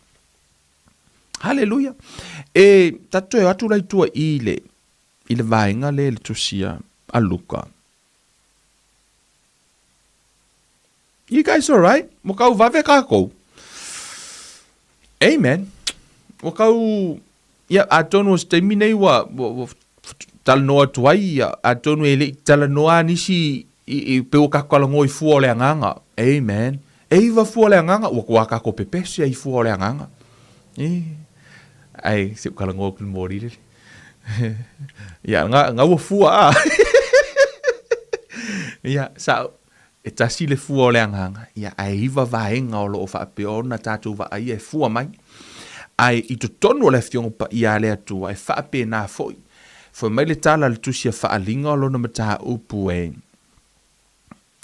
Haleluia. E tatou toe o atu la i tua i le, i le vaega lea i le tusi a, a Luka. You guys alright? Ua kau vave kākou. Amen. Ua kau, ia, atonu o se taimi nei ua, ua, ua talanoa atu ai, ia, atonu e le i talanoa nisi i, i pe ua kākou talanoa i fua o le agaga. Amen. E iwa fua o le agaga, ua kua kākou pepese i fua o le agaga. E, ai, se u talanoa ku le mōri lele. Ia, nga, nga ua fua a. Ia, sa, E tasi le fua o le agaga, ia, ae iwa vaega o lo o faapea ona tatou vaaia e fua mai. Ae i totonu o le Afioga Paia a le Atua, e faapena foi. Fai mai le tala a le Tusi a Faaaliga o lona mataupu e,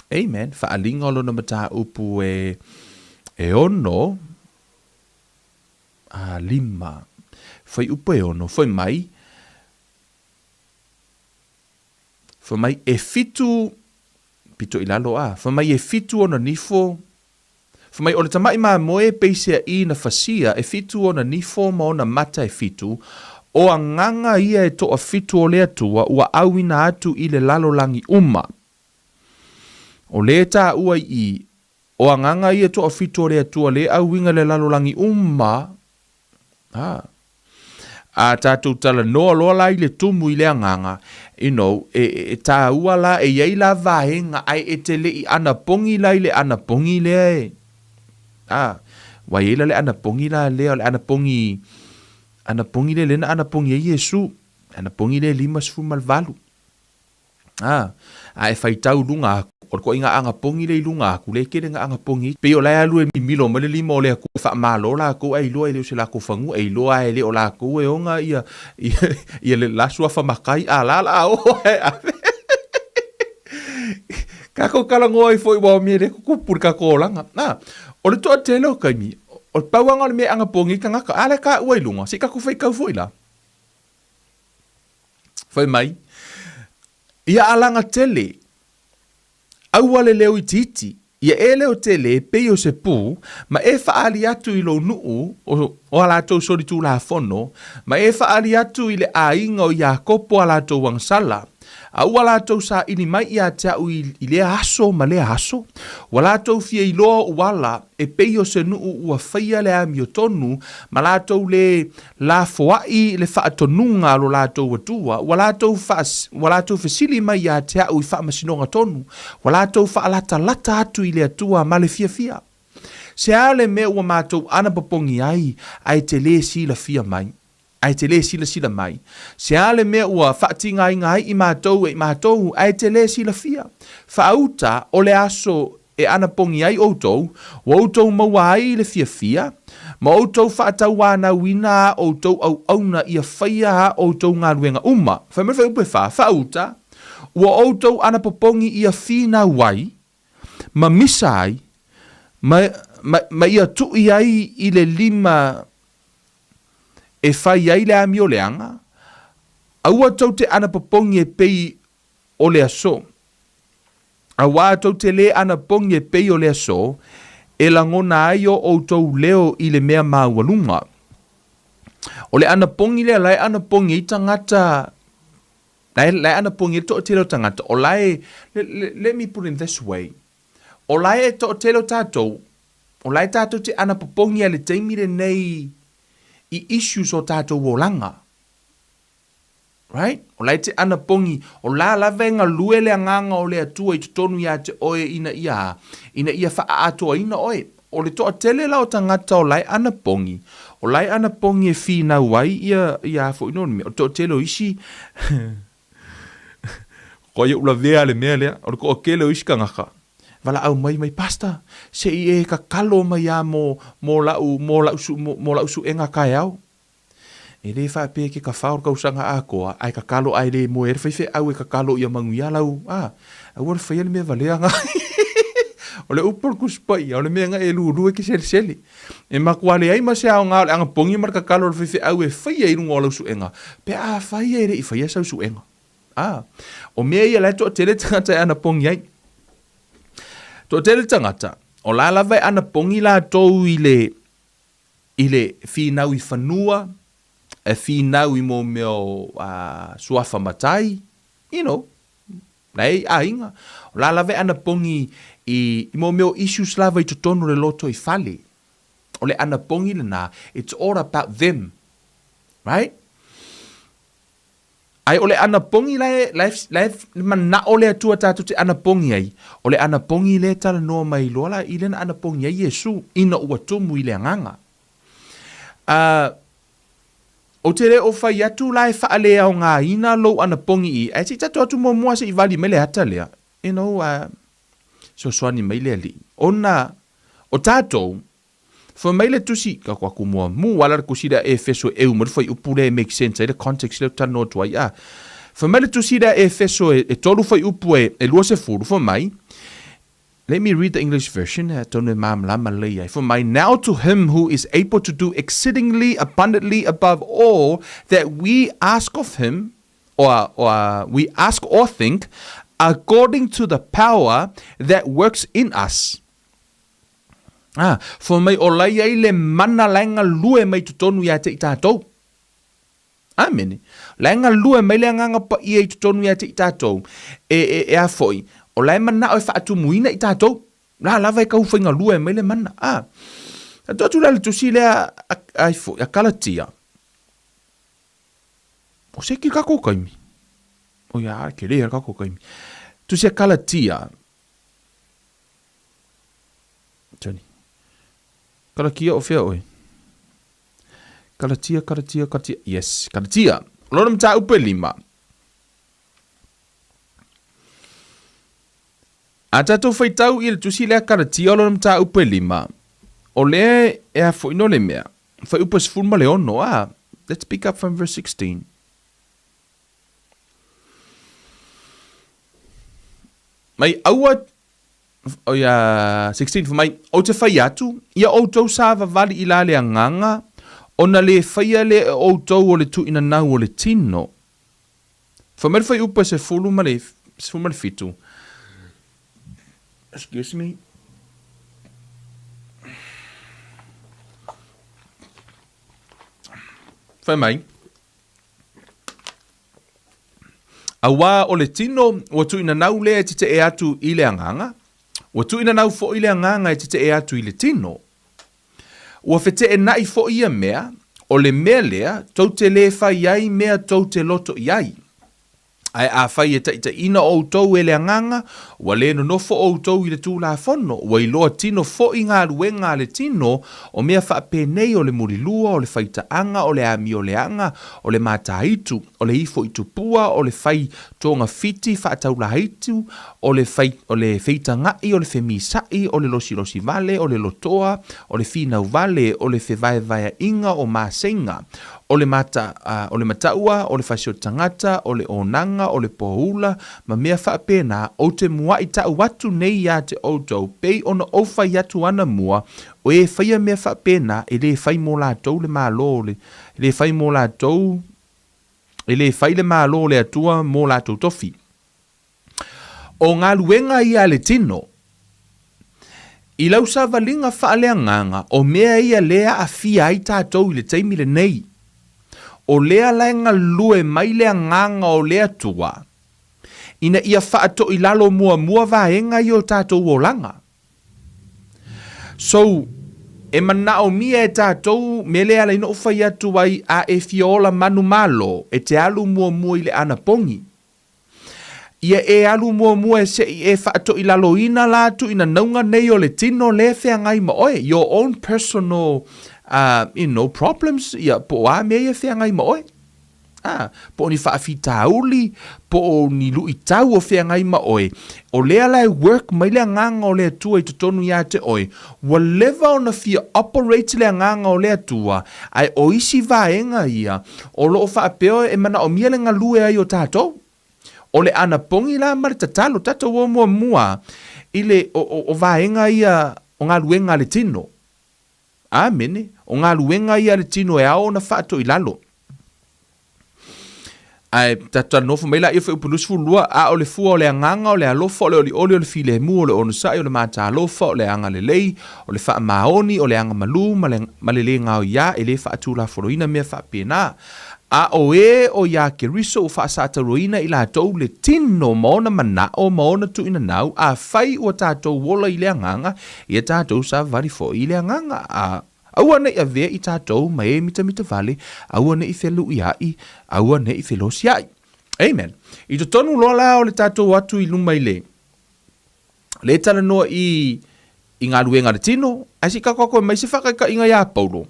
Amen, Faaaliga o lona mataupu e, e ono, a, lima, fuaiupu e ono, fai mai, Fai mai e fitu, pito i lalo a, fai mai e fitu ona nifo, fai mai o le tamaʻi mamoe peiseaʻi na fasia e fitu ona nifo ma ona mata e fitu, o agaga ia e toafitu o le Atua ua auina atu i le lalolagi uma. O le taua i i, o agaga ia e toafitu o le Atua le auiga i le lalolagi uma, A. A tatou talanoa loa la i le tumu i le agaga, you know, e, e tāua la, e i ai la vaega, ae e te le i anapogi la i le anapogi lea e, a, ua i ai la le anapogi la lea, o le anapogi, anapogi lea lea na anapogi ai Iesu, anapogi lea e 58. Ā, a e faitau luga aku, o le koʻiga anapogi lea i luga aku, lea e tele na anapogi ai. Pei o la e alu e mimilo mai le lima o le Atua e faamalo lakou ae iloa e le o se lakou fanua, e iloa e le o lakou e ona ia, ia, ia le la suafa matai a la la o ae ave. Kakou talanoa ai foi ua o mea le tutupu i le kakou olaga. A, o le toatele o taimi, o le pauaga o le mea e anapogi ai tagata, a lea taua i luga, se i tatou faitau foi la. Fai mai, Ia alaga tele, aua le leo itiiti, ia e leo tele e pei o se pū, ma e faaali atu i lou nuu o, o a latou solitulafono, ma e faaali atu i le aiga o Iakopo a latou agasala, a ua latou saili mai ia te au i, i lea aso ma lea aso, ua latou fia iloa ou ala e pei o se nuu ua faia le amiotonu, ma latou le Lafoaʻi le faatonuga a lo latou Atua, ua latou ua latou fesili mai ia te aʻu i faamasinoga tonu, ua latou faalatalata atu i le Atua ma le fiafia. Se a le mea ua matou anapopogi ai, ae te lē silafia mai, ae te lē silasila mai? Se a le mea ua faatigaina ai i matou e i matou, ae te lē silafia? Faauta o le aso e anapogi ai outou, ua outou maua ai le fiafia, ma outou faatauanauina a outou auauna ia faia a outou galuega uma. Fai mai le fuaiupu e fa, Faauta, ua outou anapopogi ia finau ai, ma misa ai, ma, ma, ma ia tui ai i le lima e fai ai le amioleaga, aua tou te anapopogi e pei o le aso. Auā tou te lē anapogi e pei o le aso, e lagona ai o outou leo i le mea māualuga. O le anapogi lea la e anapogi ai tagata, la e, la e anapogi ai le toatele o tagata, o la e, let, let, let me put it this way, o la e toatele o tatou, o la e tatou te anapopogi a le taimi lenei i issues o tatou olaga. Right? O la e te anapogi, o la lava e galue le agaga o le Atua i totonu iā te oe ina ia a? Ina ia faaatoaina oe. O le toatele la o tagata o la e anapogi, o la e anapogi e finau ai ia, ia a foi no le mea. O le toatele o isi, koa ia ula vea le mea lea, o le toatele o isi tagata, Valaau mai mai, Pastor, se i e kakalo mai a mo, mo la'u, mo la'u, mo la'u su'ega taeao. E le faapea ke kafā o le kausaga atoa, ae kakalo ae le moe ai le faifeau e kakalo ia manuia lau, a, aua le faia le mea valea na. O le upu a le Tusi Paia, o le mea na e lulu e ke selesele. E matua leai ma se aoga o le anapogi ma le kakalo a le faifeau e faia i luga o lau suega, pe afai e le i faia sau suega. A, o mea ia la e toatele tagata e anapogi ai. Toatele tagata, o la lava e anapogi latou i le, i le finau i fanua, e finau i mo mea o suafa matai, you know, la e i aiga. O la lava e anapogi i, i mo mea o issues lava i totonu o le loto i fale. O le anapogi lena, it's all about them. Right? Ae o le anapogi la e, la e, la e manao le Atua tatou te anapogi ai, o le anapogi lea e talanoa mai loa la i lea na anapogi ai Iesu ina ua tumu i le agaga. A, ou te le o fai atu la e faaleaogaina lou anapogi i, ae se i tatou atu muamua se i vali mai le ata lea, you know, a, fesoasoani mai le Alii. Ona o tatou, Fai mai le tusi, ka ko aku muamua la le tusi lea Efeso e eu mai le fuaiupu lea e make sense ai le context lea ou te talanoa atu ai a. Fai mai le tusi lea Efeso e, e tolu fuaiupu e, e 20, fai mai, Let me read the English version, atonu e malamalama lelei ai. Fai mai, Now to him who is able to do exceedingly abundantly above all that we ask of him, or, or we ask or think, according to the power that works in us. Ā, fai mai o lai ai le mana la e galue mai totonu ia te i tātou. Āmene. La e galue mai le Agaga Paia i totonu ia te i tātou, e, e, e a foi, o la e manao e faatumuina i tātou. La lava e tau whaigalue mai le mana. Ā, atu atu la le tusi lea a, a, ai foi, a Kalatia. O se ki kako kaimi. O ia, ke lea kako kaimi. Tusi a Kalatia, Johnny. Karakia o whea oe? Karatia, karatia, karatia. Yes, karatia. Lona mataupu e lima. A tātou whaitau i le tusi lea karatia o lona mataupu e lima. O lea e a foi no le mea. Whai upu e sefulu ma le ono, ah. Let's pick up from verse 16. Mai aua O ia, 16, fai mai, Ou te fai atu, ia outou savavali i la le agaga, ona le faia lea e outou o le tuuinanau o le tino. Fai mai le fuaiupu e sefulu ma le, 17. Excuse me. Fai mai, Auā o le tino, ua tuuinanau lea e tetee atu i le agaga, ua tuuinanau foi le agaga e tetee atu i le tino. Ua feteenai foi ia mea, o le mea lea, tou te lē fai ai mea tou te loto i ai. Ae afai e taitaiina outou e le Agaga, ua lē nonofo outou i le Tulafono, ua iloa tino foi galuega a le tino, o mea faapenei o le mulilua, o le faitaaga, o le amioleaga, o le mātāitu, o le ifo i tupua, o le fai togafiti faataulāitu, o le fai, o le feitagaʻi, o le femisaʻi, o le losilosi vale, o le lotoa, o le finau vale, o le fevaevaeaʻiga o maseiga, o le mata, o le mataua, o le fasioti tagata, o le onaga, o le poula, ma mea faapena, ou te muaʻi taʻu atu nei iā te outou, pei ona ou fai atu anamua, o e faia mea faapena, e lē fai mo latou le Malo o le, E le fai mō latou, e le fai le Malo o le Atua mō latou tofi. O galuega ia a le tino. I lau savaliga faaleagaga, o mea ia lea aafia ai tatou i le taimi lenei. O lea la e galue mai le agaga o le Atua, ina ia faatoilalo muamua vaega ia o tatou olaga. So, e manaomia e tatou mea lea e ala ai ona ou fai atu ai a e fia ola manumalo, e te alu muamua i le anapogi. Ia e alu muamua e seʻi e faatoilaloina la tuuinanauga nei o le tino lea e feagai ma oe, your own personal uh, you know, problems, ia, po o a mea ia e feagai ma oe. A, po o ni faafitauli, po o ni luitau o feagai ma oe, o lea la e work mai le Agaga o le Atua i totonu ia te oe, ua leva ona fia operate le Agaga o le Atua, ae o isi vaega ia o lo o faapea e manaomia le galue ai o tatou. O le anapogi la ma le tatalo, tatou o muamua i le, o, o, o vaega ia o galuega a le tino. Amene. O galuega ia a le tino e ao ona faatoilalo. Ae tatou talanoa mai laia fuaiupu 22, a o le fua o le agaga, o le alofa, o le olioli, o le filemu, o le onosai, o le matalofa, o le agalelei, o le faamaoni, o le agamalu ma le, ma le le gaoiā, e le faatulafonoina mea faapena. A o e o iā Keriso ua faasatauaina i latou le tino ma ona manao ma ona tuuinanau, afai ua tatou ola i le agaga, ia tatou savali foi i le agaga. A aua ne i avea i tatou ma e mitamita vale, aua ne i feluiaʻi, aua ne i felosiaʻi. Amen. I totonu loa la o le tatou atu i luma i le le talanoa i i galuega a le tino, ae se i tatou mai se faataitaiga iā Paulo.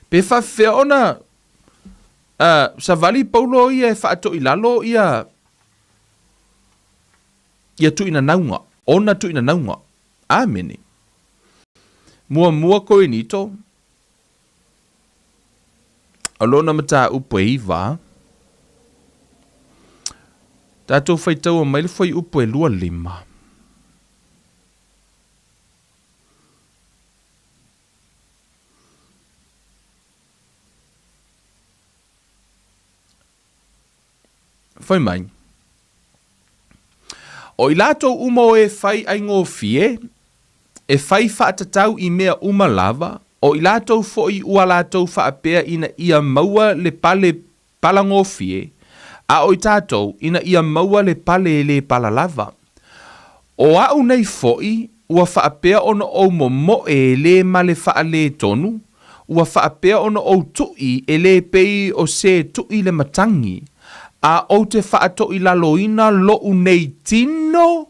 Pe faafefea ona uh, savali Paulo ia e faatoilalo ia ia tuuinanauga, ona tuuinanauga. Amene. Muamua Korinito, o lona mataupu e iva, tatou faitaua mai le fuaiupu e 25. Fai mai, O i latou uma o e fai aigofie, e fai faatatau i mea uma lava, o i latou foi ua latou faapea ina ia maua le pale palagofie, a o i tatou, ina ia maua le pale e le pala lava. O a'u nei fo'i, ua faapea ona ou momo'e e lē ma le faaletonu, ua faapea ona ou tu'i e lē pei o se tu'i le matagi, a ou te faatoilaloina lo'u nei tino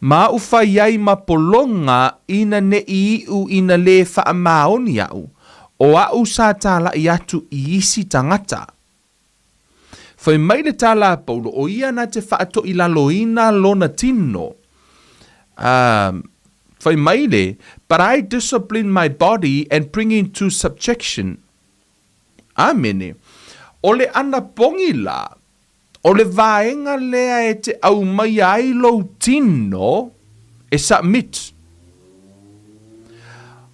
ma a'u fai ai ma pologa ina ne'i iʻu ina lē faamaoni a'u, o a'u sa tāla'i atu i isi tagata. Fai mai le tala a Paulo, o ia na te faatoilaloina lona tino. Fai mai le, But I discipline my body and bring into subjection. Amene. O le anapogi la, O le vaega lea e te aumaia ai lou tino e submit.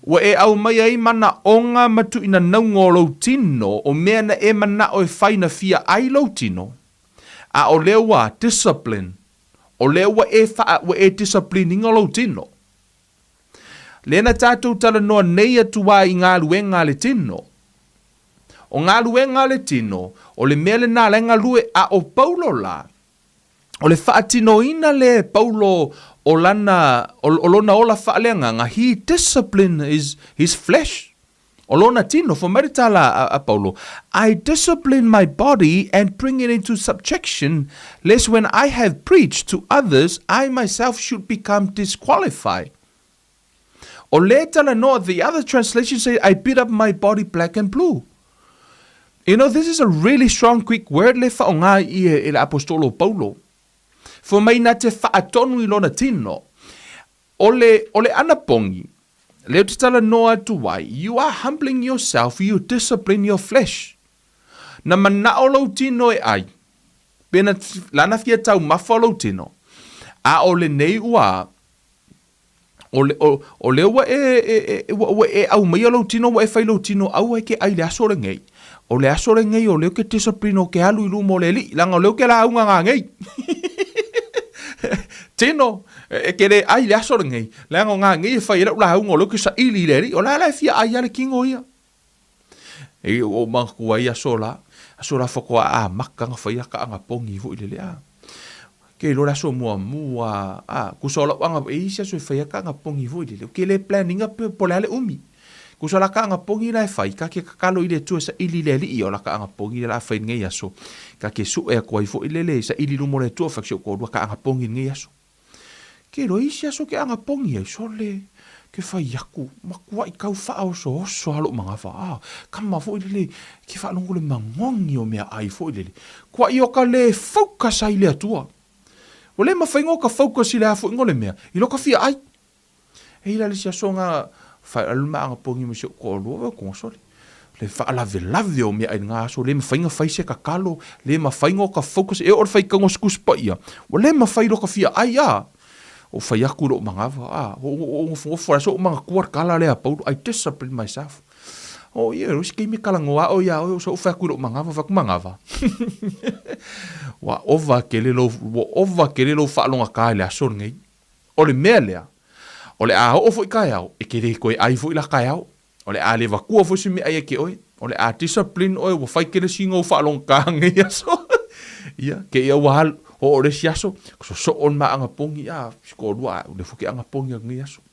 Ua e aumaia ai manaoga ma tuuinanauga o lou tino, o mea na e manao e fai na fia ai lou tino, a o lea ua discipline, o lea ua e faa, ua e discipline ina lou tino. Lea na tatou talanoa nei atu ai i galuega a le tino. O galuega a le tino, o le mea lena la e galue, a o Paulo la, o le faatinoina lea e Paulo o lana, o, o lona ola faaleagaga, he disciplined his, his flesh. O lona tino, fai mai le tala a, a Paulo, I discipline my body and bring it into subjection, lest when I have preached to others, I myself should become disqualified. O le talanoa, the other translation say, I beat up my body black and blue. You know, this is a really strong Greek word le whaonga i e, e le apostolo Paulo. Fai mai na te whaatonu i lona tino. O le, o le anapogi, lea ou te talanoa atu ai, you are humbling yourself, you discipline your flesh. Na manao lou tino e ai, pe na, lana fia taumafa lou tino, a o lenei ua, o, le, o, o lea ua e, e, e, ua, ua e aumaia lou tino, ua e fai lou tino, aua e ke ai le aso lenei. O le aso lenei o lea ou ke discipline o ke alu i luma o le Alii, leaga o lea ou ke lauga ngangei. Tino, e ke le ai le aso lenei, leaga o ngangei e fai ai lau lauga o lea ou ke saili i le Alii. O la la e fia ai a le tino ia. E o manatua ai aso la, aso la faatoa amata ona fai aka anapogi foi lele a. Ke iloa le aso muamua, a, tusa o lau ana, e i ai isi aso e fai ai ka anapogi foi lele, ou te le plan ina pe po o le a le umi. Tusa o la ka anapogi la e fai, ta te tatalo i le Atua e saili i le Alii, o la ka anapogi lea o le a fai i lenei aso, ta te sue atu ai foi lele e saili i luma o le Atua, fai atu si ou toalua ka anapogi i lenei aso. Ke iloa e isi aso ke anapogi ai, sole, Ke fai aku, makuaʻi kau faaosooso a loʻu manava, a, kama foi lele, ke faalogo le magogi o meaʻai foi lele, kuaʻi o ka lē focus ai le Atua. Ua le mafai o ka focus i le a foʻiga o le mea, i lo ka fia ʻai. E i la le isi aso nga fai alu ma agapogi ma si oʻu toalua, ua konga sole. Le faalavelave o meaʻai i lena aso, le mafai ona fai se tatalo, le mafai ona ka focus, e oo i le faitauga o se Tusi Paia, ua le mafai lo ka fia ʻai, a. Ua fai atu i lou manava, a, ua ou nofonofo lava sa ou manatua le tala lea a Paulo, I discipline myself. Oh, ia, o isi taimi e talanoa au iā oe, sa ou fai atu i lou manava, fai atu, Manava, ua ova tele lou, ua ova tele lou faalogata i le aso lenei. O le mea lea, o le a oo foi taeao, e te le toe ai foi la taeao. O le a le avatua foi se meaai ia te oe, o le a discipline oe ua fai tele sina ou faalogogata lenei aso. Ia, te i ua alu, oo i le isi aso, sosoo le ma anapogi, a, si toalua, a, ua le foi ke anapogi atu lenei aso.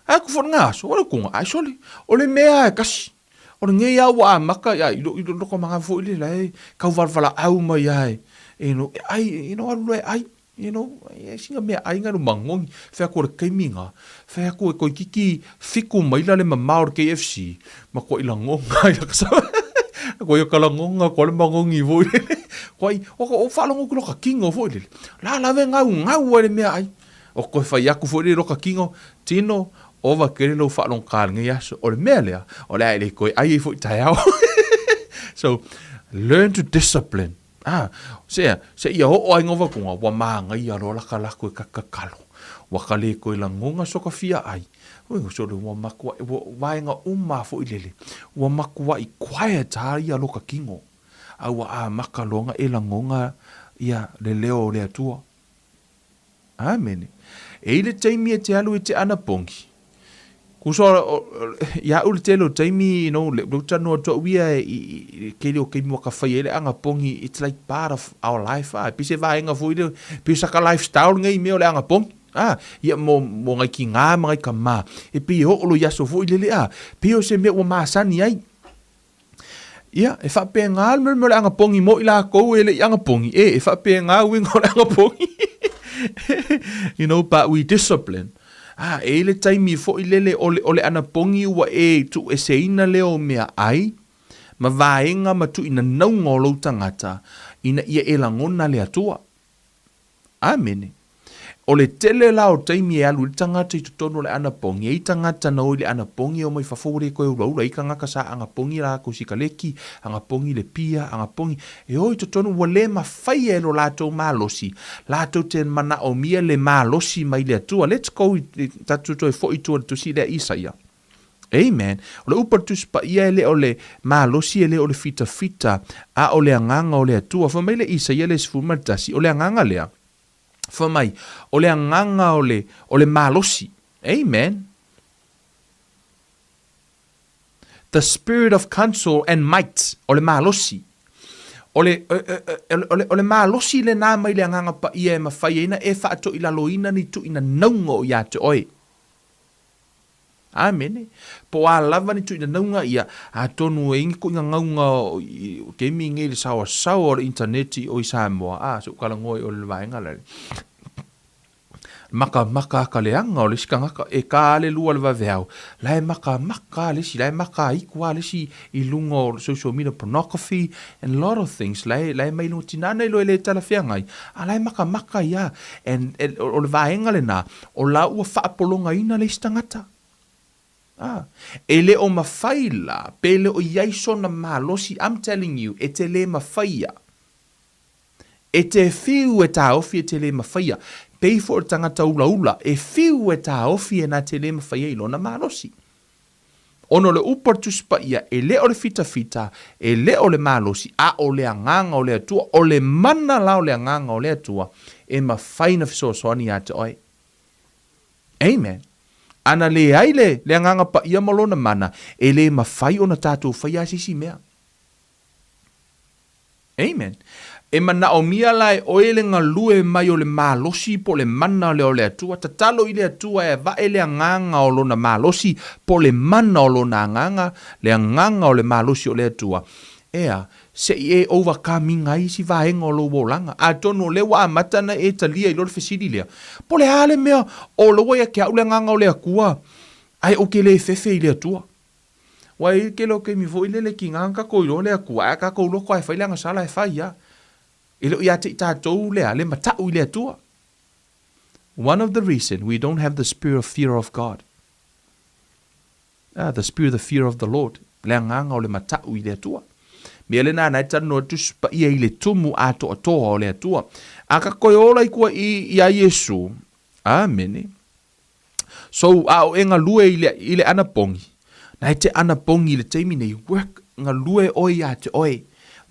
Ae atu foi lena aso, o le utuga, ai sole, o le mea lava e tasi. O lenei lava ua amata, ia, i lou, i lou loto manava foi lea, la e tau valavalaaau mai lava e, e, e ai, you know, alu loa e ai. You know, e sina meaai na magogi. Fai atu o le taimi na, fai atu e toeitiiti fitu maila le mamao o le KFC, matuai lagona ai laka sa. Koe o ka lagona koa le magogi foi lele. Koai, o, o faalogo atu loka tino foi lele. La lave gau gau ai le meaai. O koe fai atu foi lele loka tino, tino, ova tele lou faalogogata i lenei aso. O le mea lea, o le a e le toe ai ai foi taeao. So, learn to discipline. A, sea, seia oo ai ngova kuga, ua māgaia loa laka lakou e kakakalo. Ua ka lē toe lagona so ka fia ai. Oi, sole, ua makuaʻi, ua vaega uma a foʻi lele. Ua makuaʻi quiet a ia loka kino. A ua amaka loa na e lagona ia le leo o le Atua. Amene. E i le taimi e te alu i te anapogi. Kuso, ia au le tele o taimi, you know, le leu talanoa atu au ia i le tele o taimi ua ka fai ai le anapogi, it's like part of our life, ah, e pei se vaega foi lea, pei o saka lifestyle lenei mea o le anapogi, ah, ia mo, mo nai kinā ma nai kamā, e pei e oo loa i aso foi lele, ah, pei o se mea ua masani ai. Ia, e faapena le mea o le anapogi mo i lakou e le i anapogi, e, e faapena uiga o le anapogi. You know, but we discipline. Ah, e i le taimi foi lele o le, o le anapogi ua e tuueseina lea o meaai, ma vaega ma tuuinanauga o lou tagata, ina ia e lagona le Atua. Amene. O le tele la o taimi e alu ai le tagata i totonu o le anapogi, e i ai tagata na o i le anapogi e omai fafo ua le toe ulaula, e i ai tagata sa anapogi latou sikaleki, anapogi le pia, anapogi, e o i totonu ua le mafaia e lo latou malosi, latou te manaomia le malosi mai le Atua. Let's go, tatou toe foi i tua i le tusi lea Isaia. Amen. O le upu a le Tusi Paia e le o le malosi e le o le fitafita, a o le agaga o le Atua. Fai mai le Isaia le 11, o le agaga lea, fai mai, o le agaga o le, o le malosi. Amen. The spirit of counsel and might, o le malosi. O le, o le, o le malosi lena mai le Agaga Paia e mafai ai na e faatoilaloina ni tuuinanauga o ia te oe. Amene. Po o a lava ni tuuinanauga ia, atonu e i ni tuuinanauga o taimi nei le saoasaoa o le intaneti o i Samoa, a, se u talanoa i o le vaega lale. Makamaka ka leaga o le isi tagata, e ka le lua le vaveao, la e makamaka le isi, la e makaaitu a le isi i luga o social media pornography and lot of things, la e, la e mai luga tinana i loa e le talafeagai, a la e makamaka ia, and, and o le vaega lena, O la ua faapologaina le isi tagata. A. E le o mafai la, pe le o i ai sona malosi, I'm telling you, e te le mafaia. E te whiu e taofi e te le mafaia. Pei foi o le tagata ulaula, e whiu e taofi e na te le mafaia i lona malosi. Ona o le upu a le Tusi Paia, e le o le fitafita, e le o le malosi, a o le Agaga o le Atua, o le mana la o le Agaga o le Atua, e mafai na fesoasoani ia te oe. Amen. Ana leai le, le Agaga Paia ma Lona mana, e le mafai ona tatou faia se isi mea. Amen. E manaomia la e oe le galue mai o le malosi po o le mana lea o le Atua. Tatalo i le Atua e avae le agaga o Lona malosi po o le mana o Lona agaga, le agaga o le malosi o le Atua. Ea, Se i e overcome ina ai isi vaega o lou olaga. Atonu o lea ua amata ona e talia i loa le fesili lea, Po o le a le mea o la ua ia te au le agaga o le Atua, ae ou te le fefe i le Atua? Ua i ai le tele o taimi foi lele e tiga ona tatou iloa le Atua, ae a tatou loto lava e fai le agasala e fai lava. E le o ia te i tatou le a, le matau i le Atua. One of the reason we don't have the spirit of fear of God. Ah, the spirit of the fear of the Lord, le agaga o le matau i le Atua. Mea lena na e talanoa le Tusi Paia i le tumu atoatoa o le Atua. A ka koe ola i kua i iā Iesu. Amene. So, a o e galue i le, i le anapogi, na e te anapogi i le taimi nei, work, galue oe iā te oe.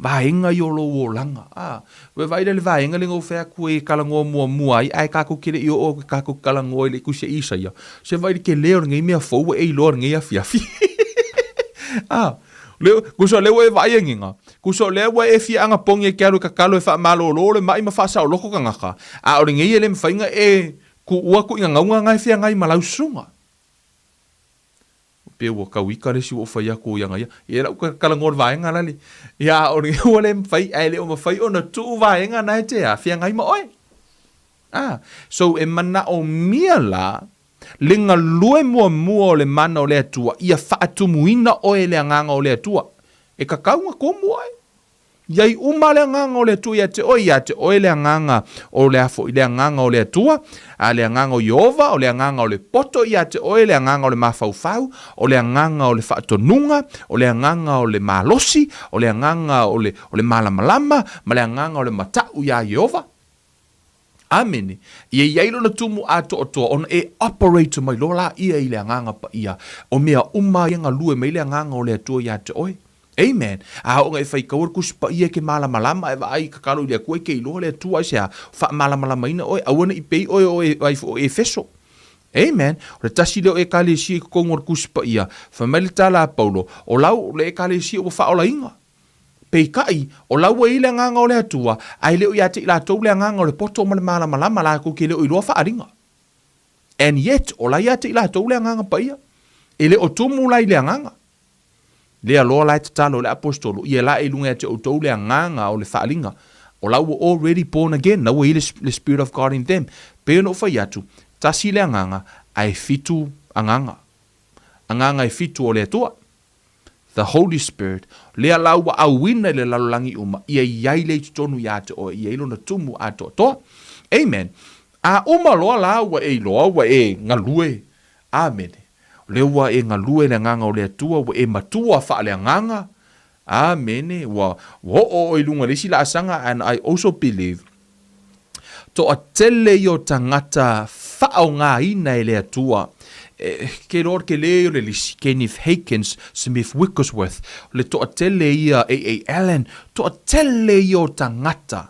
Vaega i o lou olaga. A, ua vaai lea i le vaega lea na ou fai atu ai e talanoa muamua ai, ae tatou te le i oo atu e tatou te talanoa i le Tusi a Isaia, se vaai i le tele o lenei mea fou ua e iloa i lenei afiafi. A, lea, tusa o lea ua e vaai angiga, tusa o lea ua e fia anapogi e te alu e tatalo e faamalolo le mai ma faasaoloko tagata, a o lenei e le mafai ona e tuua tuuina na e feagai ma lau susuga. Pei ua tau ika le isi ua ou fai atu i ana ia. Ia lau talanoa i le vaega lale. Ia a o le ua le mafai, ae le o mafai ona tuu vaega na e te a, feagai ma oe. Ah, so e manaomia la le galue muamua o le mana o le Atua ia faatumuina oe e le Agaga o le Atua. E tatau ona tumu oe. I ai uma le Agaga o le Atua ia te oe, ia te oe le Agaga o le a foi, le Agaga o le Atua, a le Agaga o Ieova, o le Agaga o le poto ia te oe, le Agaga o le mafaufau, o le Agaga o le faatonuga, o le Agaga o le malosi, o le Agaga o le, o le malamalama, ma le Agaga o le matau iā Ieova. Amene. Ia i ai lona tumu atoatoa ona e operate mai loa laia i le Agaga Paia, o mea uma ia galue mai le Agaga o le Atua ia te oe. Amen. A oo ina e faitaua le Tusi Paia e ke malamalama e vaai tatalo i le Atua e ke iloa le Atua aisea faamalamalamaina oe aua ne i pei oe o e ai foi o Efeso. Amen. O le tasi lea o Ekalesia i totonu o le Tusi Paia, fai mai le tala a Paulo, o lau le Ekalesia ua faaolaina. Peitai, o la ua i ai le Agaga o le Atua, ae le o ia te i latou le Agaga o le poto ma le malamalama latou te le o iloa faaaliga. And yet, o la ia te i latou le Agaga Paia. E le o tumu la i le Agaga. Lea loa la e tatalo i le Aposetolo, ia lae i luga ia te outou le Agaga o le faaaliga. O la ua already born again, la ua i ai le Spirit of God in them. Pei ona ou fai atu, tasi le Agaga, ae fitu Agaga. Agaga e fitu o le Atua. The Holy Spirit, lea la ua auina i le lalolagi uma, ia i ai lea i totonu ia te oe, ia i lona tumu atoatoa. Amen. A uma loa la ua e iloa, ua e galue. Amene. O lea ua e galue i le Agaga o le Atua, ua e matua faaleagaga. Amene. Ua, ua oo oe i luga i le isi laasaga, and I also believe, Toatele ia o tagata faaaogaina e le Atua. E, ke iloa o le tele ia o le lisi, Kenneth Hakins, Smith Wigglesworth, o le toatele ia A. A. Allen, toatele ia o tagata.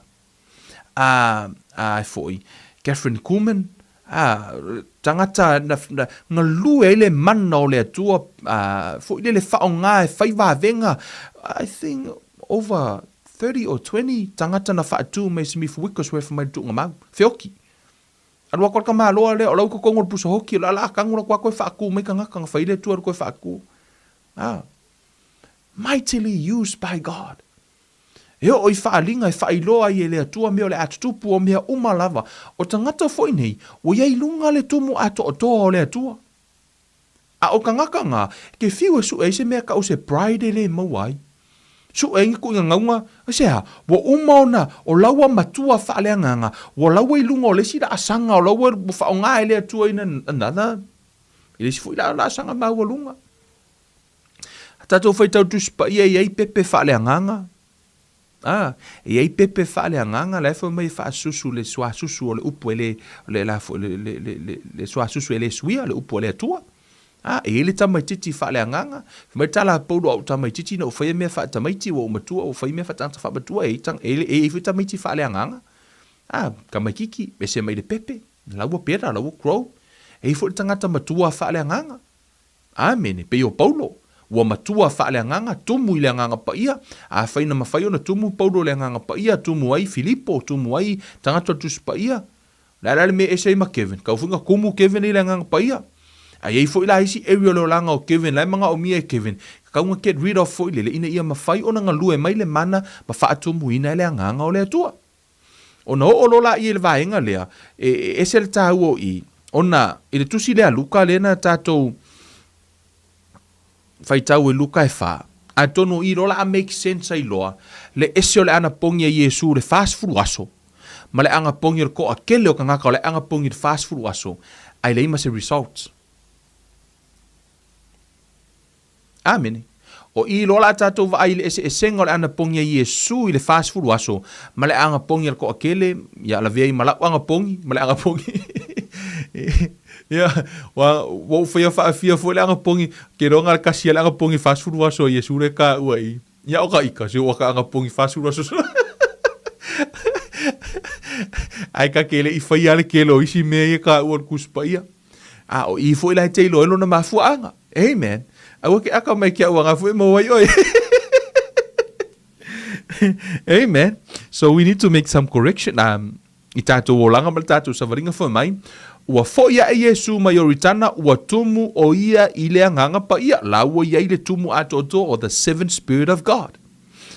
A, a e foi, Kathryn Kuhlman, a, tagata na, na galue ai le mana o le Atua, a, foi lele faaaoga e fai vavega, I think over 30 or 20 tagata na faatu mai Smith Wigglesworth mai le tuuga mau. Feoki. Alu atu a le tamaloa lea, o lau totonu o le pusa hoki, o le ala tanu la koe faatu mai tagata na fai le Atua le koe faatu. Ah. Mightily used by God. E oo i faaaliga e faailoa ai e le Atua mea o le a tutupu o mea uma lava. O tagata foi nei, ua i ai luga le tumu atoatoa o le Atua. A o tagata na, ke fiu e suʻe ai se mea kau se pride e le maua ai. Suʻe ai ni kuʻiga gauga, aisea, ua uma ona o laua matua faaleagaga, ua laua i luga o le isi laasaga, o laua ua faaaoga e le Atua ina another, i le isi foi laasaga maualuga. A tatou faitau Tusi Paia e i ai pepe faaleagaga, A, e i ai pepe faaleagaga la e fai mai e faasusu le suasusu o le upu e le, le, la foi, le, le, le, le, le suasusu e le suia le upu a le Atua. A, e i ai le tamaitiiti faaleagaga, fai mai le tala a Paulo, a ou tamaitiiti na ou faia mea faatamaiti, ua ou matua, ua fai mea faatagata faamatua, e i ai, e i ai foi tamaiti faaleagaga. A, tamaitiiti, ese mai le pepe, la ua pera, la ua grow. E i ai foi le tagata matua faaleagaga. Amene. Pei o Paulo, ua matua faaleagaga, tumu i le Agaga Paia. Afai na mafai ona tumu Paulo i le Agaga Paia, tumu ai Filipo, tumu ai tagata o le Tusi Paia. O le a la le mea e ese ai ma Kevin? Kau foi na tumu Kevin i le Agaga Paia. A i ai foi la isi area o le olaga o Kevin la e manaomia e Kevin. Tatau ona get rid of foi lele ina ia mafai ona galue mai le mana ma faatumuina e le Agaga o le Atua. Ona oo loa laia i le vaega lea, e ese le taua o i, ona i le tusi lea a Luka lea na tatou faitau i Luka e fa, atonu o i loa o le a make sense ai loa le ese o le anapogi a Iesu i le 40 aso, ma le anapogi o le toatele o tagata o le anapogi i le 40 aso, ae leai ma se results. Amene. O i loa la tatou vaai i le eseesega o le anapogi a Iesu i le 40 aso ma le anapogi a le toatele, ia lavea ai ma lau anapogi ma le anapogi ia, ua ou faia faafia foi le anapogi, ke iloa na o le tasi lava le anapogi 40 aso a Iesu lea e taua i i. Ia o ka ika, se ua ka anapogi 40 aso. Ae ta te le i faia lava le tele o isi mea ia e taua i le Tusi Paia. A o i foi la e te iloa ai lona mafuaaga. Amen. Aua ke aka mai ke au anga foi maua ai oe. Amen. So we need to make some correction um, i tātou olaga ma le tātou savaliga foi mai. Ua foi aʻe Iesu mai Ioritana, ua tumu ʻo ia i le Agaga Paia, la ua i ai le tumu atoatoa o the seven spirit of God.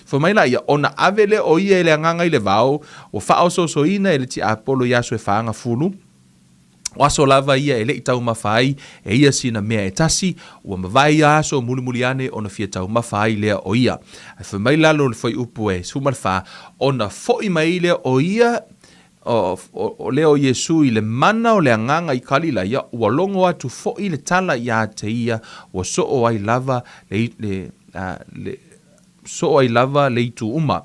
Fai mai la ia, ona ave lea o ia e le Agaga i le vao, ua faaosoosoina e le tiapolo i aso e faagafulu, O aso lava ia e le i taumafa ai e ia sina mea e tasi, ua mavae ia aso mulimuli ane ona fia taumafa ai lea o ia. Ae fai mai lalo o le fuaiupu e 14, ona foʻi mai lea o ia, o, o lea o Iesu i le mana o le Agaga i Kalilaia, ua logo atu foʻi le tala iā te ia, ua soo ai lava le, le, a, le, soo ai lava le itu uma.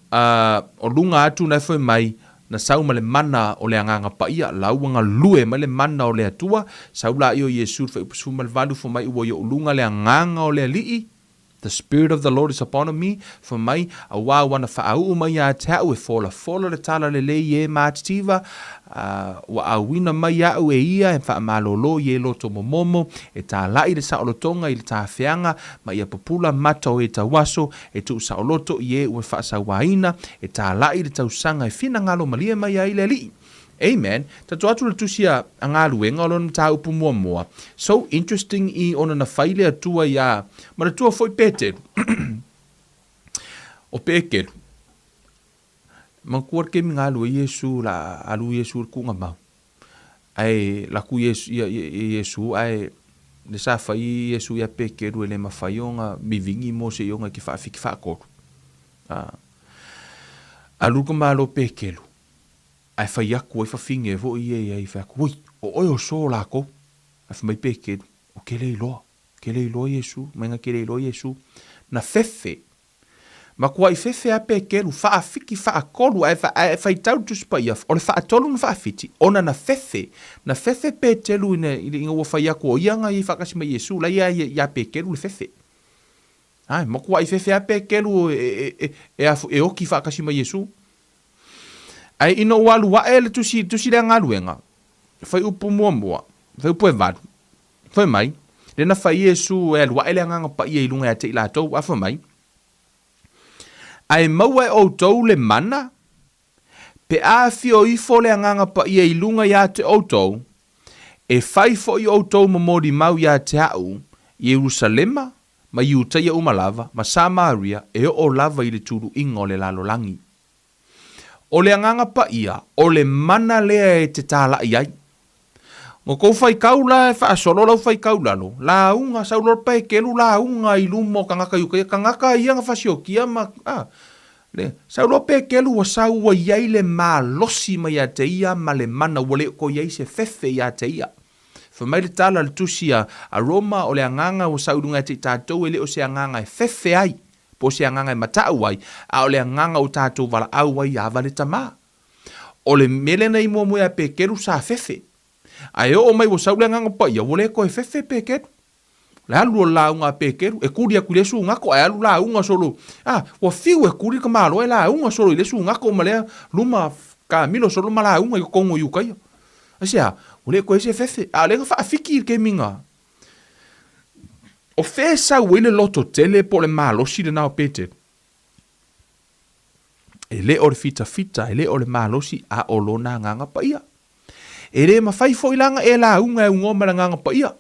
A o luga atu na e fai mai, na sau ma le mana o le Agaga Paia, la ua galue mai le mana o le Atua, sau laia o Iesu i le fuaiupu 18, fai mai ua i ou luga le Agaga o le Alii, The Spirit of the Lord is upon me, fai mai, auā ua na faauu mai ia te au e folafola le tala lelei i e matitiva, a ua auina mai aʻu e ia e faamalōlō i e loto momomo, e tālaʻi le saolotoga i le tafeaga, ma ia pupula mata o e tauaso, E tuusaoloto i e ua faasauaina, e tālaʻi le tausaga e finagalo malie mai ai le Alii. Amen. Tatou atu le tusi a a galuega o lona mataupu muamua. So interesting i ona na fai le Atua iā manatua foi Peteru. O Pekeru. Manatua le kemi galue Iesu la alu Iesu i le kuʻuga mau. Ae laku Iesu, ia, ia, Iesu, ae le sa fai Iesu ia Pekeru e le mafai ona vivigi mo se ioga ki faafiki faatolu. A, alu ka malo Pekeru, ae fai atu ai fafine foi ia ia i fai atu, Oi, o oe o so lakou. Ae fai mai Pekeru, O ke le iloa, ke le iloa Iesu, mai na ke le iloa Iesu. Na fefe Makuaʻi fefe a Pekelu, faafiki faatolu, ae, ae faitau le Tusi Paia, o le faatolu na faafiti, ona na fefe, na fefe Petelu ina, ina ua fai atu o ia na i ai faatasi ma Iesu, la ia iā Pekelu le fefe. Ae, makuaʻi fefe a Pekelu e, e, e, e, afu, e oki faatasi ma Iesu. Ae ina ua alu aʻe le tusi, tusi lea galuega, fuaiupu muamua, fuaiupu e valu, Fai mai, lea na fai Iesu e alu aʻe le Agaga Paia i luga ia te i latou, a fai mai, Ae maua e ʻoutou le mana, pe a afio ifo le Agaga Paia i luga iā te ʻoutou, e fai foʻi ʻoutou momoli mau iā te aʻu, Ierusalema, ma Iutaia uma lava, ma Samaria, e oo lava i le tuluʻiga o le lalolagi. O le Agaga Paia, o le mana lea e te tālaʻi ai. No kou faikau la e faasolo lau faikau lalo, lauga, sau loa le paekelu lauga i luma o tagata i uka ia, tagata ia na fasiokia ma, a, le, sau loa pekelu ua sau ua i ai le malosi mai ia te ia ma le mana ua le toe i ai se fefe ia te ia. Fai mai le tala a le tusi a, a Roma, o le Agaga ua sau i luga ia te i tatou e le o se Agaga e fefe ai, po o se agaga e mataʻu ai, a o le agaga o tatou valaau ai iā vale tamā. O le mea lea na i muamua iā Pekeru sa fefe. A e oo mai ua sau le Agaga Paia, ua le toe fefe Pekeru. O le alu o le lauga a Pekeru, e kuli atu i le sugato, ae alu lauga solo, a, ua fiu e kuli le tamaloa e lauga solo i le sugato ma lea luma kamilo solo ma lauga i totonu o Iukaia. Aisea? Ua le toe se fefe. A o lea na faafiki i le taimi na. O fea e sau ai le loto tele po o le malosi lena o Peteru? E le o le fitafita, e le o le malosi, a o lona Agaga Paia. E le mafai foi la ona e lauga e aunoa ma le Agaga Paia.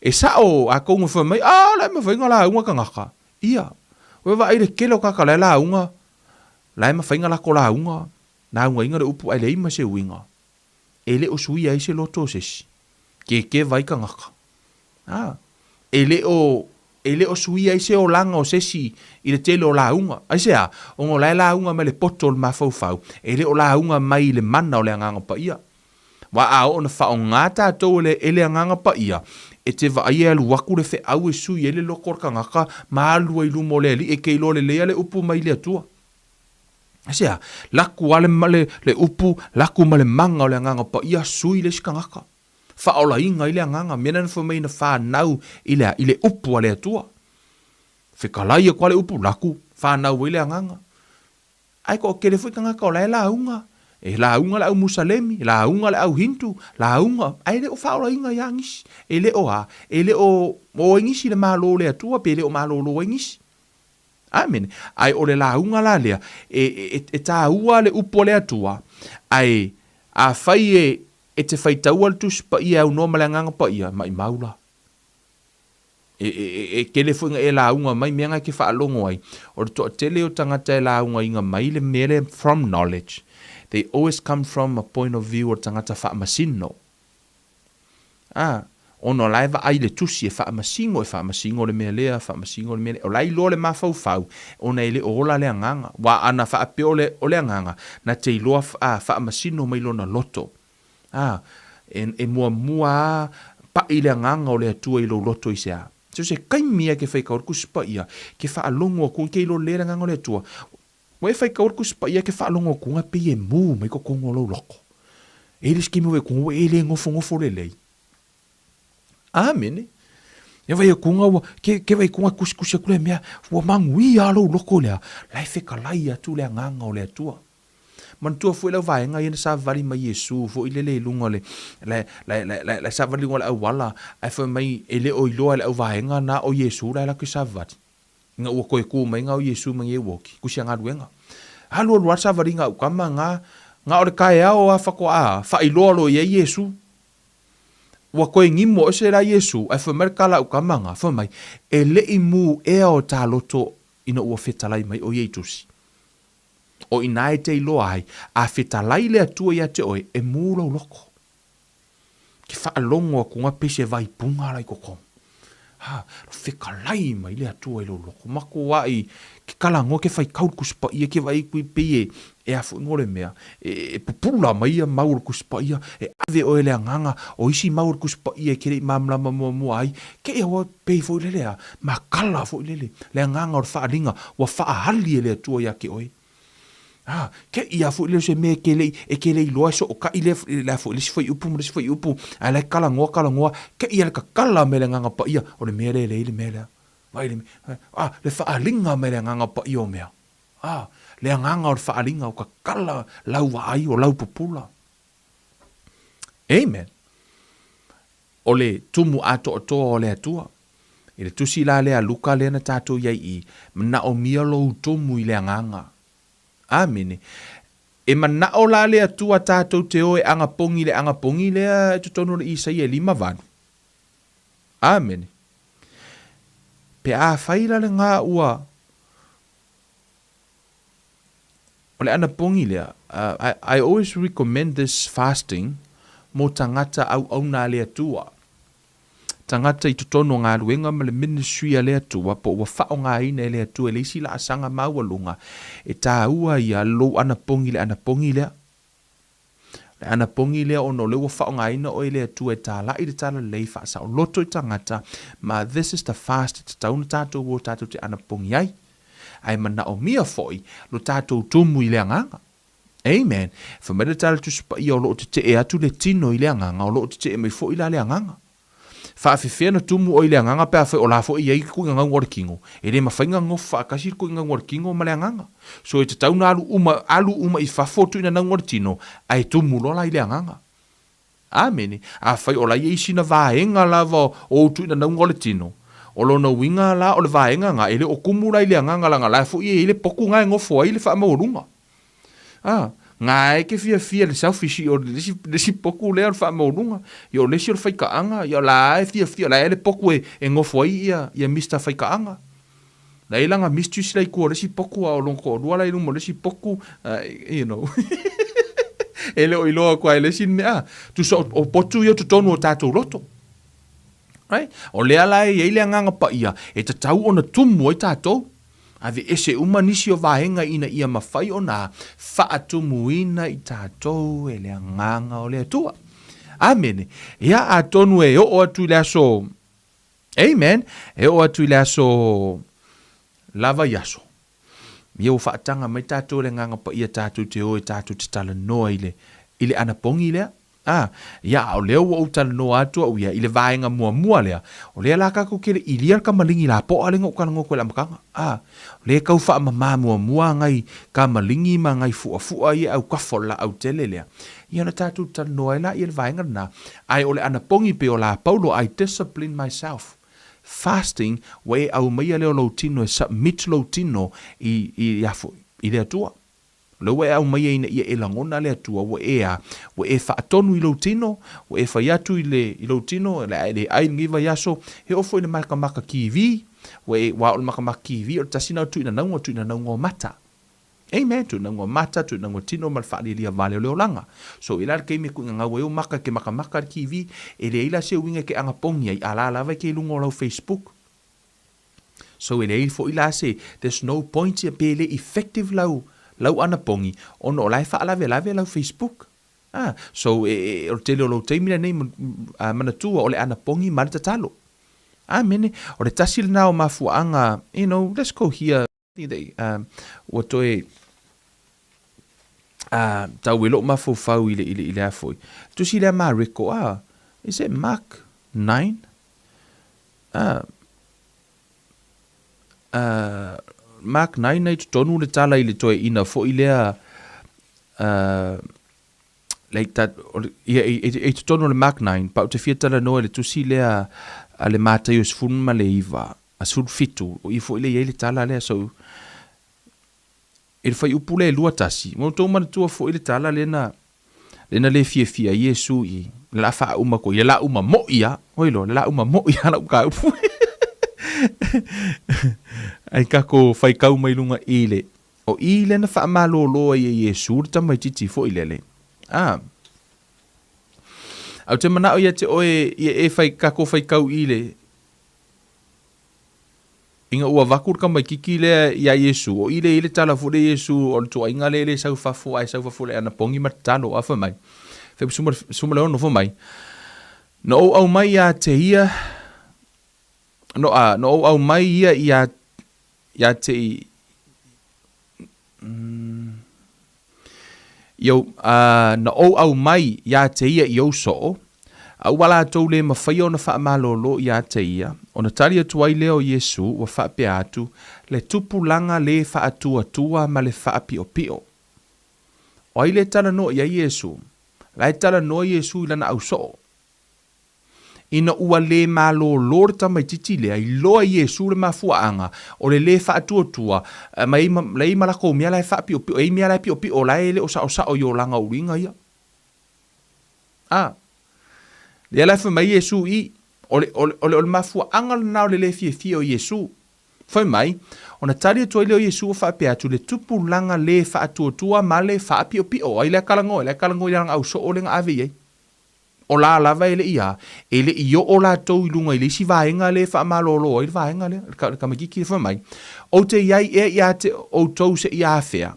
E sa'o a kou fai mai, a la e mafai ona lauga tagata. Ia, ua vaai le tele o tagata la e lauga, la e mafai ona lako lauga, laugaina le upu ae leai ma se uiga. E le o suia ai se loto o se isi. Kekeva ai tagata. A, e le o e le o suia ai se olaga o se isi i le tele o lauga. Aisea? Ona o la e lauga mai le poto o le mafaufau, e le o lauga mai i le mana o le Agaga Paia. Aua a oo ina faaaoga tatou e le, e le Agaga Paia, e te vaai e alu atu le feau e sui ai le loto o le tagata ma alu ai i luma o le Alii e te iloa lelei lava le upu mai le Atua. Aisea? Laku lava le, le, le upu, laku ma le mana o le Agaga Paia, sui le isi tagata. Faaolaina ai le Agaga, mea lea na fai mai na fanau i le a? I le upu a le Atua. Fetalai atu lava le upu, laku, fanau ai le Agaga. Ae toatele foi tagata o la e lauga, e lauga le au Musalemi, lauga le au Hindu, lauga, ae le o faaolaina ia nisi. E le o a? E le o o ai nisi i le Malo o le Atua pe le o malolo ai nisi. Amene. Ae o le lauga la lea, e, e, e taua le upu a le Atua, ae afai e, e te faitaua le Tusi Paia e aunoa ma le Agaga Paia, maimau la. E, e, e tele foi na e lauga mai mea na e te faalogo ai, o le toatele o tagata e laugaina mai le mea lea from knowledge. They always come from a point of view o le tagata faamasino. A, ona o la e vaai i le tusi e faamasino, e faamasino le mea lea, faamasino le mea lea. O la e iloa le mafaufau, ona e le o ola le agaga. Aua ana faapea o le, o le agaga, na te iloa a, faamasino mai lona loto. A, e, e muamua a paʻi le agaga o le Atua i lou loto i se a? So se taimi a ke faitau le Tusi Paia, ke faalogo atu ke iloa lelei le agaga o le Atua. Ua e faitau le Tusi Paia ke faalogo atu pei e mū mai totonu o lou loto. E i le isi taimi ua e ua e le nofonofo lelei. Amene. E vai atu ua, ke, ke vai atu tusitusi atu le mea, ua manuia lou loto lea, la e fetalai atu le agaga o le Atua. Manatua foi lau vaega ia na savavali mai Iesu foi lele i luga o le, la, la, la, la, la savavali i luga o le auala, ae fai mai e le o iloa e le auvaega na o Iesu la e latou savavali. Ina ua toe tu mai na o Iesu ma nei ua oti, kusi a galuega. Alu alu lava le savaliga a au tama na, na o le taeao a faatoa faailoa loa i ai Iesu. Ua toe nimo ese la Iesu, ae fai mai le tala a au tama na, fai mai, e le i mū ea o ta loto ina ua fetalai mai o ia i tusi. O inā e te iloa ai, a fetalai le Atua ia te oe, e mū lou loko. Ke faalogo atu nga pei se vaipuga la i totonu. Ha, lo fetalai mai le Atua i lou loko. Makuaʻi ke kalagoa ke faitau le Tusi Paia ke vaai atu i pei e, e a foi ngo le mea, e, e pupula mai ia mau o le Tusi Paia, e ave oe le agaga o isi mau o le Tusi Paia e ke le i malamalama muamua ai, ke ia ua pei foi lele a, makala foi lele, le agaga o le faaaliga ua faaali e le Atua ia te oe. A, ke ia foi lele o se mea e ke le i, e ke le iloa e sootaʻi lea, le a foi le isi fuaiupu ma le isi fuaiupu, ae la e talanoa, talanoa, ke ia le tatala mai le Agaga Paia, o le mea lea e leai le mea lea. Vaai le mea, a, le faaaliga mai le Agaga Paia o mea. A, le agaga o le faaaliga o tatala lau vaai o lau pupula. Amen. O le tumu atoatoa o le Atua. I le tusi la lea a Luka lea na tatou i ai i, manaomia lou tumu i le agaga. Amene. E manao la le Atua tatou te o e anapogi i le anapogi lea i totonu o le Isaia e 58. Amene. Pe afai la lena ua O le anapogi lea, I, I always recommend this fasting mo tagata auauna a le Atua. Tagata i totonu o galuega ma le ministry a le Atua po ua faaaogaina e le Atua i le isi laasaga maualuga, e taua ia lou anapogi i le anapogi lea. O le anapogi lea ona o lea ua faaaogaina oe e le Atua e talai le talalelei faasaoloto i tagata, ma this is the fast e tatau ona tatou o tatou te anapogi ai. Ae manaomia foi lo tatou tumu i le agaga. Amen. Fai mai le tala Tusi Paia o lo o tetee atu le tino i le agaga, o lo o tetee mai foi la le agaga. Faafefea na tumu oe i le agaga pe afai o la foi e i ai le tuuina-gauga o le tino? E le mafai na nofo faatasi le tuuina-gauga o le tino ma le agaga. So e tatau na alu uma, alu uma i fafo le tuuina-nauga o le tino, ae tumu loa la i le agaga. Amene. Afai o la i ai sina vaega lava o ou tuuina-nauga o le tino, o lona uiga la o le vaega na, e le o tumu la i le agaga leaga la foi e i ai le potu na e nofo ai le faamaualuga. A. Nga e ke fiafia le selfish o le isi, le isi poku lea o le faamaualuga, ia o le isi o le faikaaga, ia o la e fiafia, o la e le poku e, e nofo ai ia, ia Mister Faikaaga. La e lana mistress la i tua o le isi poku, a o lona toalua la i luma o le isi poku, you know. E le o iloa atu lava e le isi le mea, tusa o, o potu ia o totonu o tatou loto. Right? O lea la e i ai le Agaga Paia e tatau ona tumu ai tatou. Aveese uma nisi o vaega ina ia mafai ona faatumuina i tatou e le Agaga o le Atua. Amene. Ia, atonu e oo atu i le aso, amen, e oo atu i le aso lava i aso. Ia ua faataga mai tatou e le Agaga Paia tatou te o e tatou te talanoa i le, i le anapogi lea. A, ia, a o lea ua ou talanoa atu au ia i le vaega muamua lea, o lea la tatou te le ilia le kamaligi lapoa lea na ou talanoa atu ai i le amataga. A, o lea e tau faamama muamua nai kamaligi ma nai fuafua ia e autafa o le laau tele lea, ia ona tatou talanoa ai laia i le vaega lena. Ae o le anapogi pei o la Paulo, I discipline myself. Fasting, ua e aumaia lea o lou tino e submit lou tino i, i, i le Atua. O lea ua e aumaia ina ia e lagona le Atua, ua e a, ua e faatonu i lou tino, ua e fai atu i le, i lou tino, o le a e le ai i lenei vaiaso, he oo foi i le makamaka TV, ua e, aua o le makamaka TV, o le tasi lena o tuuinanauga, o tuuinanauga o mata. Amen, tuuinanauga o mata, tuuinanauga o tino ma le faalialia vale o le olaga. So, i la le taimi e tuuinanau ai ou maka e ke makamaka i le TV, e leai la se uiga e ke anapogi ai, a la lava e ke i luga o lau Facebook. So e leai foi la se, there's no point ia pe le effective lau, lau anapogi ona o la e faalavelave lau Facebook. Ah, so e, e, o le tele o lou taimi lenei a manatua o le anapogi ma le tatalo. Amene. O le tasi lena o mafuaaga, you know, let's go here. Um, ua toe tau e lou mafaufau i le, i le, i le a foi. Tusi lea Mareko, ah, is it Mark 9? Ah, ah, Mark 9 ai totonu le tala i le toeaina foi lea, ah, like that, ia, i, i, i totonu o le Mark 9, pa ou te fia talanoa i le tusi lea a le Mataio 19, a 17, o i foi lea i ai le tala lea, so, I le fuaiupu lea e 21, ua outou manatua foi le tala lea na, lea na le fiafia ai Iesu i le laa faauma atu ai, le laa uma moʻi lava, oi loa, le laa uma moʻi lava lau mataupu. Ai tatou faitau mai luga i le, o i lea na faamalolo ai e Iesu le tamaitiiti foi lele. A, ae ou te manao ia te oe, ia e fai, tatou faitau i le, Ina ua avatu le tamaititi lea iā Iesu, o i lea i ai le tala foi lea Iesu o le tuuaiga lea e le sau fafo ae sau fafo i le anapogi ma tatalo. A fai mai, fai 16 fai mai, Na ou aumai ia te ia, no, a, na ou aumai ia ia, ia te i, I ou, ā, na ou aumai iā te ia i ou soo, a ua latou le mafaia ona faamalolo iā te ia, ona tali atu ai lea o Iesū, ua faapea atu, Le tupulaga lē faatuatua ma le faapiopio. O ai le talanoa i ai Iesū? La e talanoa Iesū i lana ausoo. Ina ua lē malōlō le tamaitiiti lea, iloa e Iesū le mafuaaga o le lē faatuatua, ma e i ai ma latou mea la e faapiopio, e i ai mea la e piopio la e le o saosao i olaga uiga ia. A, lea la e fai mai Iesū i, o le, o le, o le, o le mafuaaga lena o le lē fiafia o Iesū. Fai mai, ona tali atu ai lea o Iesū ua faapea atu, le tupulaga lē faatuatua ma le faapiopio. Ai lea talanoa, lea talanoa i lana ausoo lea na ave i ai. O la lava e le i a, e le i oo latou i luga i le isi vaega lea e faamalolo ai le vaega lea, le tamaitiiti lea fai mai, Ou te i ai ea ia te outou seia afea?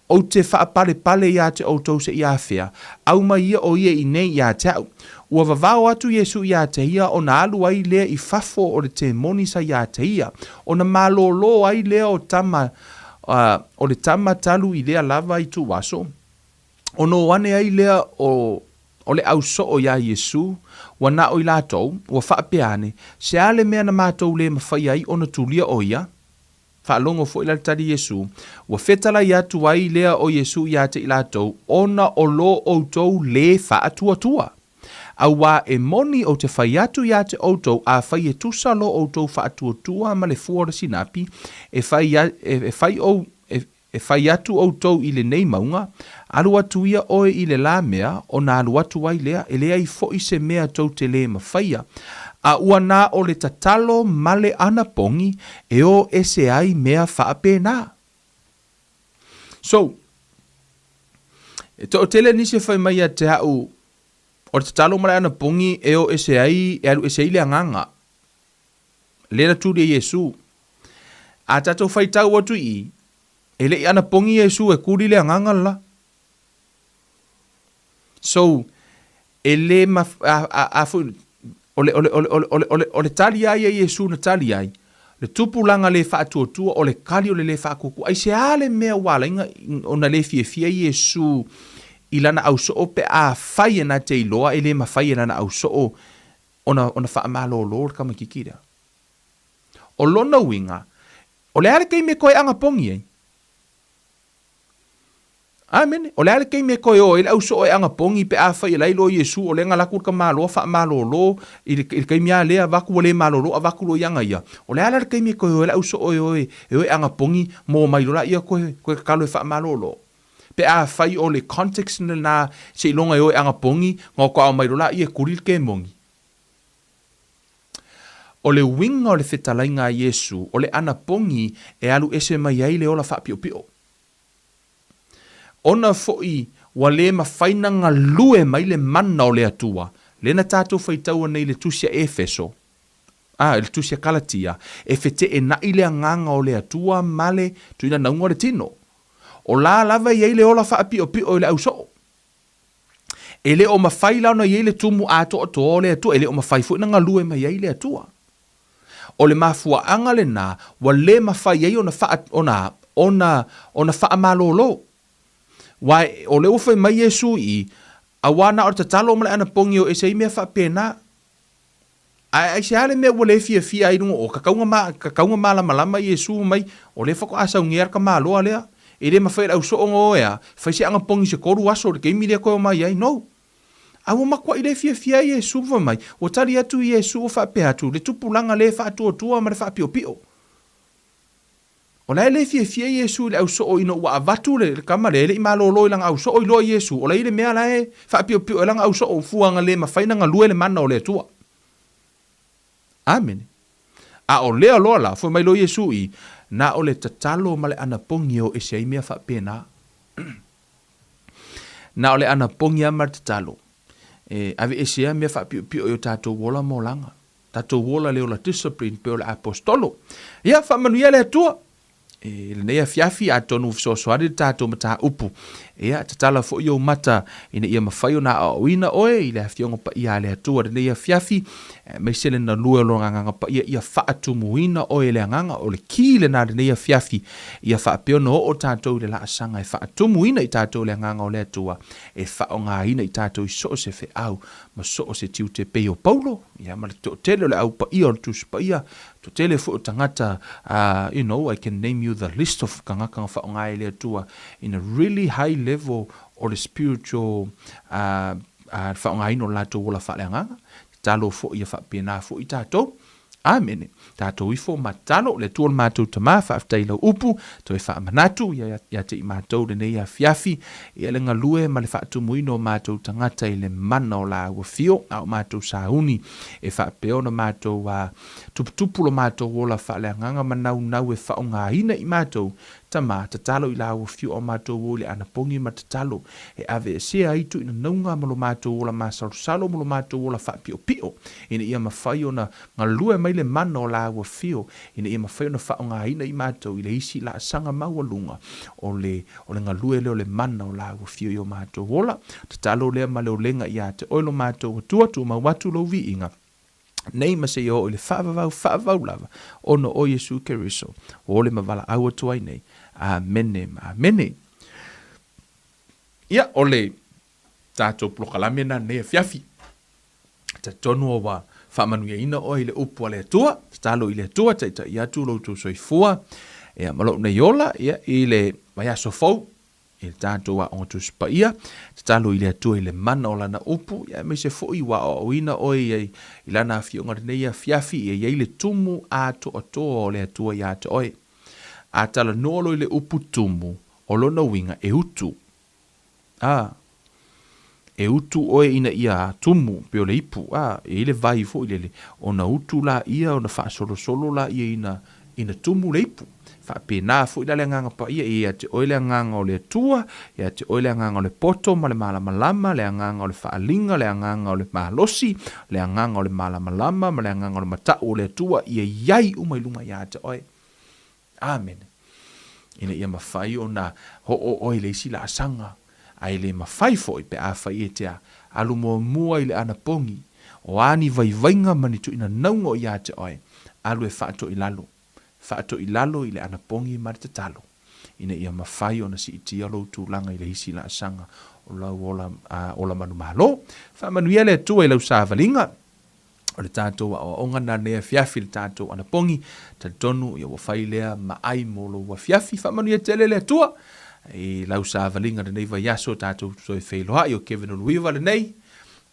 Ou te faapalepale ia te outou seia afea? Aumai ia o ia inei ia te au. Ua vavao atu Iesu ia te ia ona alu ai lea i fafo o le temoni sa ia te ia, ona malolo ai lea o tama, o le tama talu i lea lava ituaso, Ona o ane ai lea o, o le ausoo iā Iesū, ua na o i latou, ua faapea ane, Se a le mea na matou lē mafaia ai ona tulia o ia? Faalogo foi la le tali Iesū, ua fetalai atu ai lea o Iesū iā te i latou, ona o lo outou lē faatuatua. Auā e moni ou te fai atu iā te outou, afai e tusa lo outou faatuatua ma le fua o le sinapi, e fai, e, e fai ou, e, E fai atu ʻoutou i lenei mauga, Alu atu ia ʻoe i le la mea, ona alu atu ai lea, e leai foʻi se mea tou te lē mafaia. A ua na o le tatalo ma le anapogi e o ese ai mea faapena. So, e toʻatele nisi e fai mai ia te aʻu, o le tatalo ma le anapogi e o ese ai, e alu ese ai le agaga. Lea na tuli e Iesū. A tatou faitau atu i i, e le i anapogi Iesū e kuli le agaga le la. So, e le ma, a, a, a foi, o le, o le, o le, o le, o le, o le, o le tali lava ia Iesū na tali ai, le tupulaga le faatuatua, o le kali o le le faatuatua. Aisea le mea ua ala ai ona le fiafia Iesū i lana ausoo pe afai e na te iloa e le mafai e lana ausoo ona, ona faamalōlō le tamaitiiti lea. O lona uiga, o le a le taimi e toe anapogi ai? Amene. O le a le taimi e toe o ai le ausoo e anapogi pe afai e la e iloa Iesu o lea na alu atu le tamaloa faamalōlō i le, i le taimi lava lea avatu ua le malōlō avatu loa i aga ia. O le a la le taimi e toe o ai le ausoo e o e, e o e anapogi mo mai loa laia toe, toe tatalo e faamalōlō? Pe afai o le context lena seiloga e o e anapogi na faatoa omai loa laia e kuli le kemoni. O le uiga o le fetalaiga a Iesu o le anapogi e alu ese mai ai le ola faapiopio. Ona foi ua le mafai na galue mai le mana o le Atua, lea na tatou faitaua nei i le Tusi a Efeso, a, i le Tusi a Kalatia, e feteenai le agaga o le Atua ma le tuinanauga o le tino. O la lava e i ai le ola faapiopio i le ausoo. E le o mafai la ona i ai le tumu atoatoa o le Atua, e le o mafai foi ona galue mai ai le Atua. O le mafuaaga lena ua le mafai ai ona faa, ona, ona, ona faamalōlō. Aua o lea ua fai mai Iesu i i, Auā na o le tatalo ma le anapogi o ese ai mea faapena. Ae aisea le mea ua le fiafia ai i luga o kakauga ma, kakauga malamalama Iesu mai, o lea faatoa saunia le tamaloa lea. E le mafai e le ausoo ona o e a, fai se anapogi i se kolu aso i le taimi lea toe omai ai. No. A ua matuai le fiafia ai Iesu ma fai mai, ua tali atu Iesu ua faapea atu, le tupulaga le faatuatua ma le faapiopio. O la e le fiafia Iesu i le ausoo ina ua avatu le tama lea e le i malolo i lana ausoo iloa Iesu, o la i le mea la e faapiopio ai lana ausoo fuaga le mafai na galue le mana o le Atua. Amene. A o lea loa la, foi mai loa Iesu i, na o le tatalo ma le anapogi e o ese ai mea faapena. Na o le anapogi lava ma le tatalo e aveesea mea faapiopio i o tatou ola ma olaga. Tatou ola le ola discipline pei o le Aposetolo. Ia, faamanuia le Atua i lenei afiafi, atonu ua fesoasoani le tatou mataupu. Ia, tatala foi ou mata ina ia mafai ona aoaoina oe i le Afioga Paia a le Atua i lenei afiafi, aemaise le galue o Lona Agaga Paia ia faatumuina oe e le Agaga. O le ki lena i lenei afiafi, ia faapea ona oo tatou i le laasaga e faatumuina i tatou e le Agaga o le Atua, e faaaogaina i tatou i so o se feau ma so o se tiute pei o Paulo, ia, ma le toatele o le Au Paia o le Tusi Paia, toatele foi o tagata, you know, I can name you the list of tagata na faaaoga e le Atua in a really high level o le spiritual le faaaogaina o le latou ola faaleagaga. Tatalo foi ia faapena foi tatou. Amene. Tatou ifo ma tatalo, le Atua o le matou Tama, faafetai i lau upu, toe faamanatu ia, ia te i matou lenei afiafi, ia le galue ma le faatumuina o matou tagata i le mana o lāua fio, a o matou sauni e faapea ona matou a tuputupu lo matou ola faaleagaga ma naunau e faaaogaina i matou, Tama, tatalo i lāua fio a o matou o i le anapogi ma tatalo e aveesea ai tuuinanauga ma lo matou ola masalosalo ma lo matou ola faapiopio, ina ia mafai ona galue mai le mana o lāua fio, ina ia mafai ona faaaogaina i matou i le isi laasaga maualuga o le o le galue lea o le mana o lāua fio i o matou ola. Tatalo lea ma le olega iā te oe lo matou Atua, tumau atu lou viiga nei ma seia oo i le faavavau faavavau lava, ona o Iesu Keriso, ua ole ma valaau atu ai nei. Amene ma amene. Ia, o le tatou polokalame lena lenei afiafi. Talitonu o ua faamanuiaina oe i le upu a le Atua, tatalo i le Atua, taitai atu lo outou soifua, ia, ma lou nei ola, ia, i le vaiaso fou, i le tatou Aoga Tusi Paia, tatalo i le Atua i le mana o Lana upu, ia aemaise foi ua aoaoina oe i, i Lana Afioga i lenei afiafi, ia i ai le tumu atoatoa o le Atua ia te oe. A talanoa loa i le upu tumu, o lona uiga e utu. A, e utu oe ina ia tumu, pei o le ipu, a, e i ai le vai foi lele, ona utu laia, ona faasolosolo laia ina, ina tumu le ipu. Faapena foi la le Agaga Paia, e ia te oe le Agaga o le Atua, ia te oe le Agaga o le poto ma le malamalama, le Agaga o le faaaliga, le Agaga o le malosi, le Agaga o le malamalama ma le Agaga o le matau o le Atua, ia i ai uma i luga ia te oe. Amene. Ina ia mafai ona oo oe i le isi laasaga, ae le mafai foi pe afai e te alu muamua i le anapogi, o a ni vaivaiga ma ni tuuinanauga o ia te oe, alu e faatoilalo, faatoilalo i le anapogi ma le tatalo, ina ia mafai ona siitia lou tulaga i le isi laasaga o lau ola, ola manumalo. Faamanuia le Atua i lau savaliga. O le tatou aoaoga na lenei afiafi le tatou anapogi. Talitonu ia ua fai lea ma ai mo lou afiafi. Faamanuia tele le Atua i lau savaliga lenei vaiaso tatou toe feiloai o Kevin Uluiva lenei.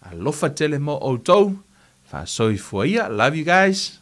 Alofa tele mo outou. Faasoifua ia. Love you guys.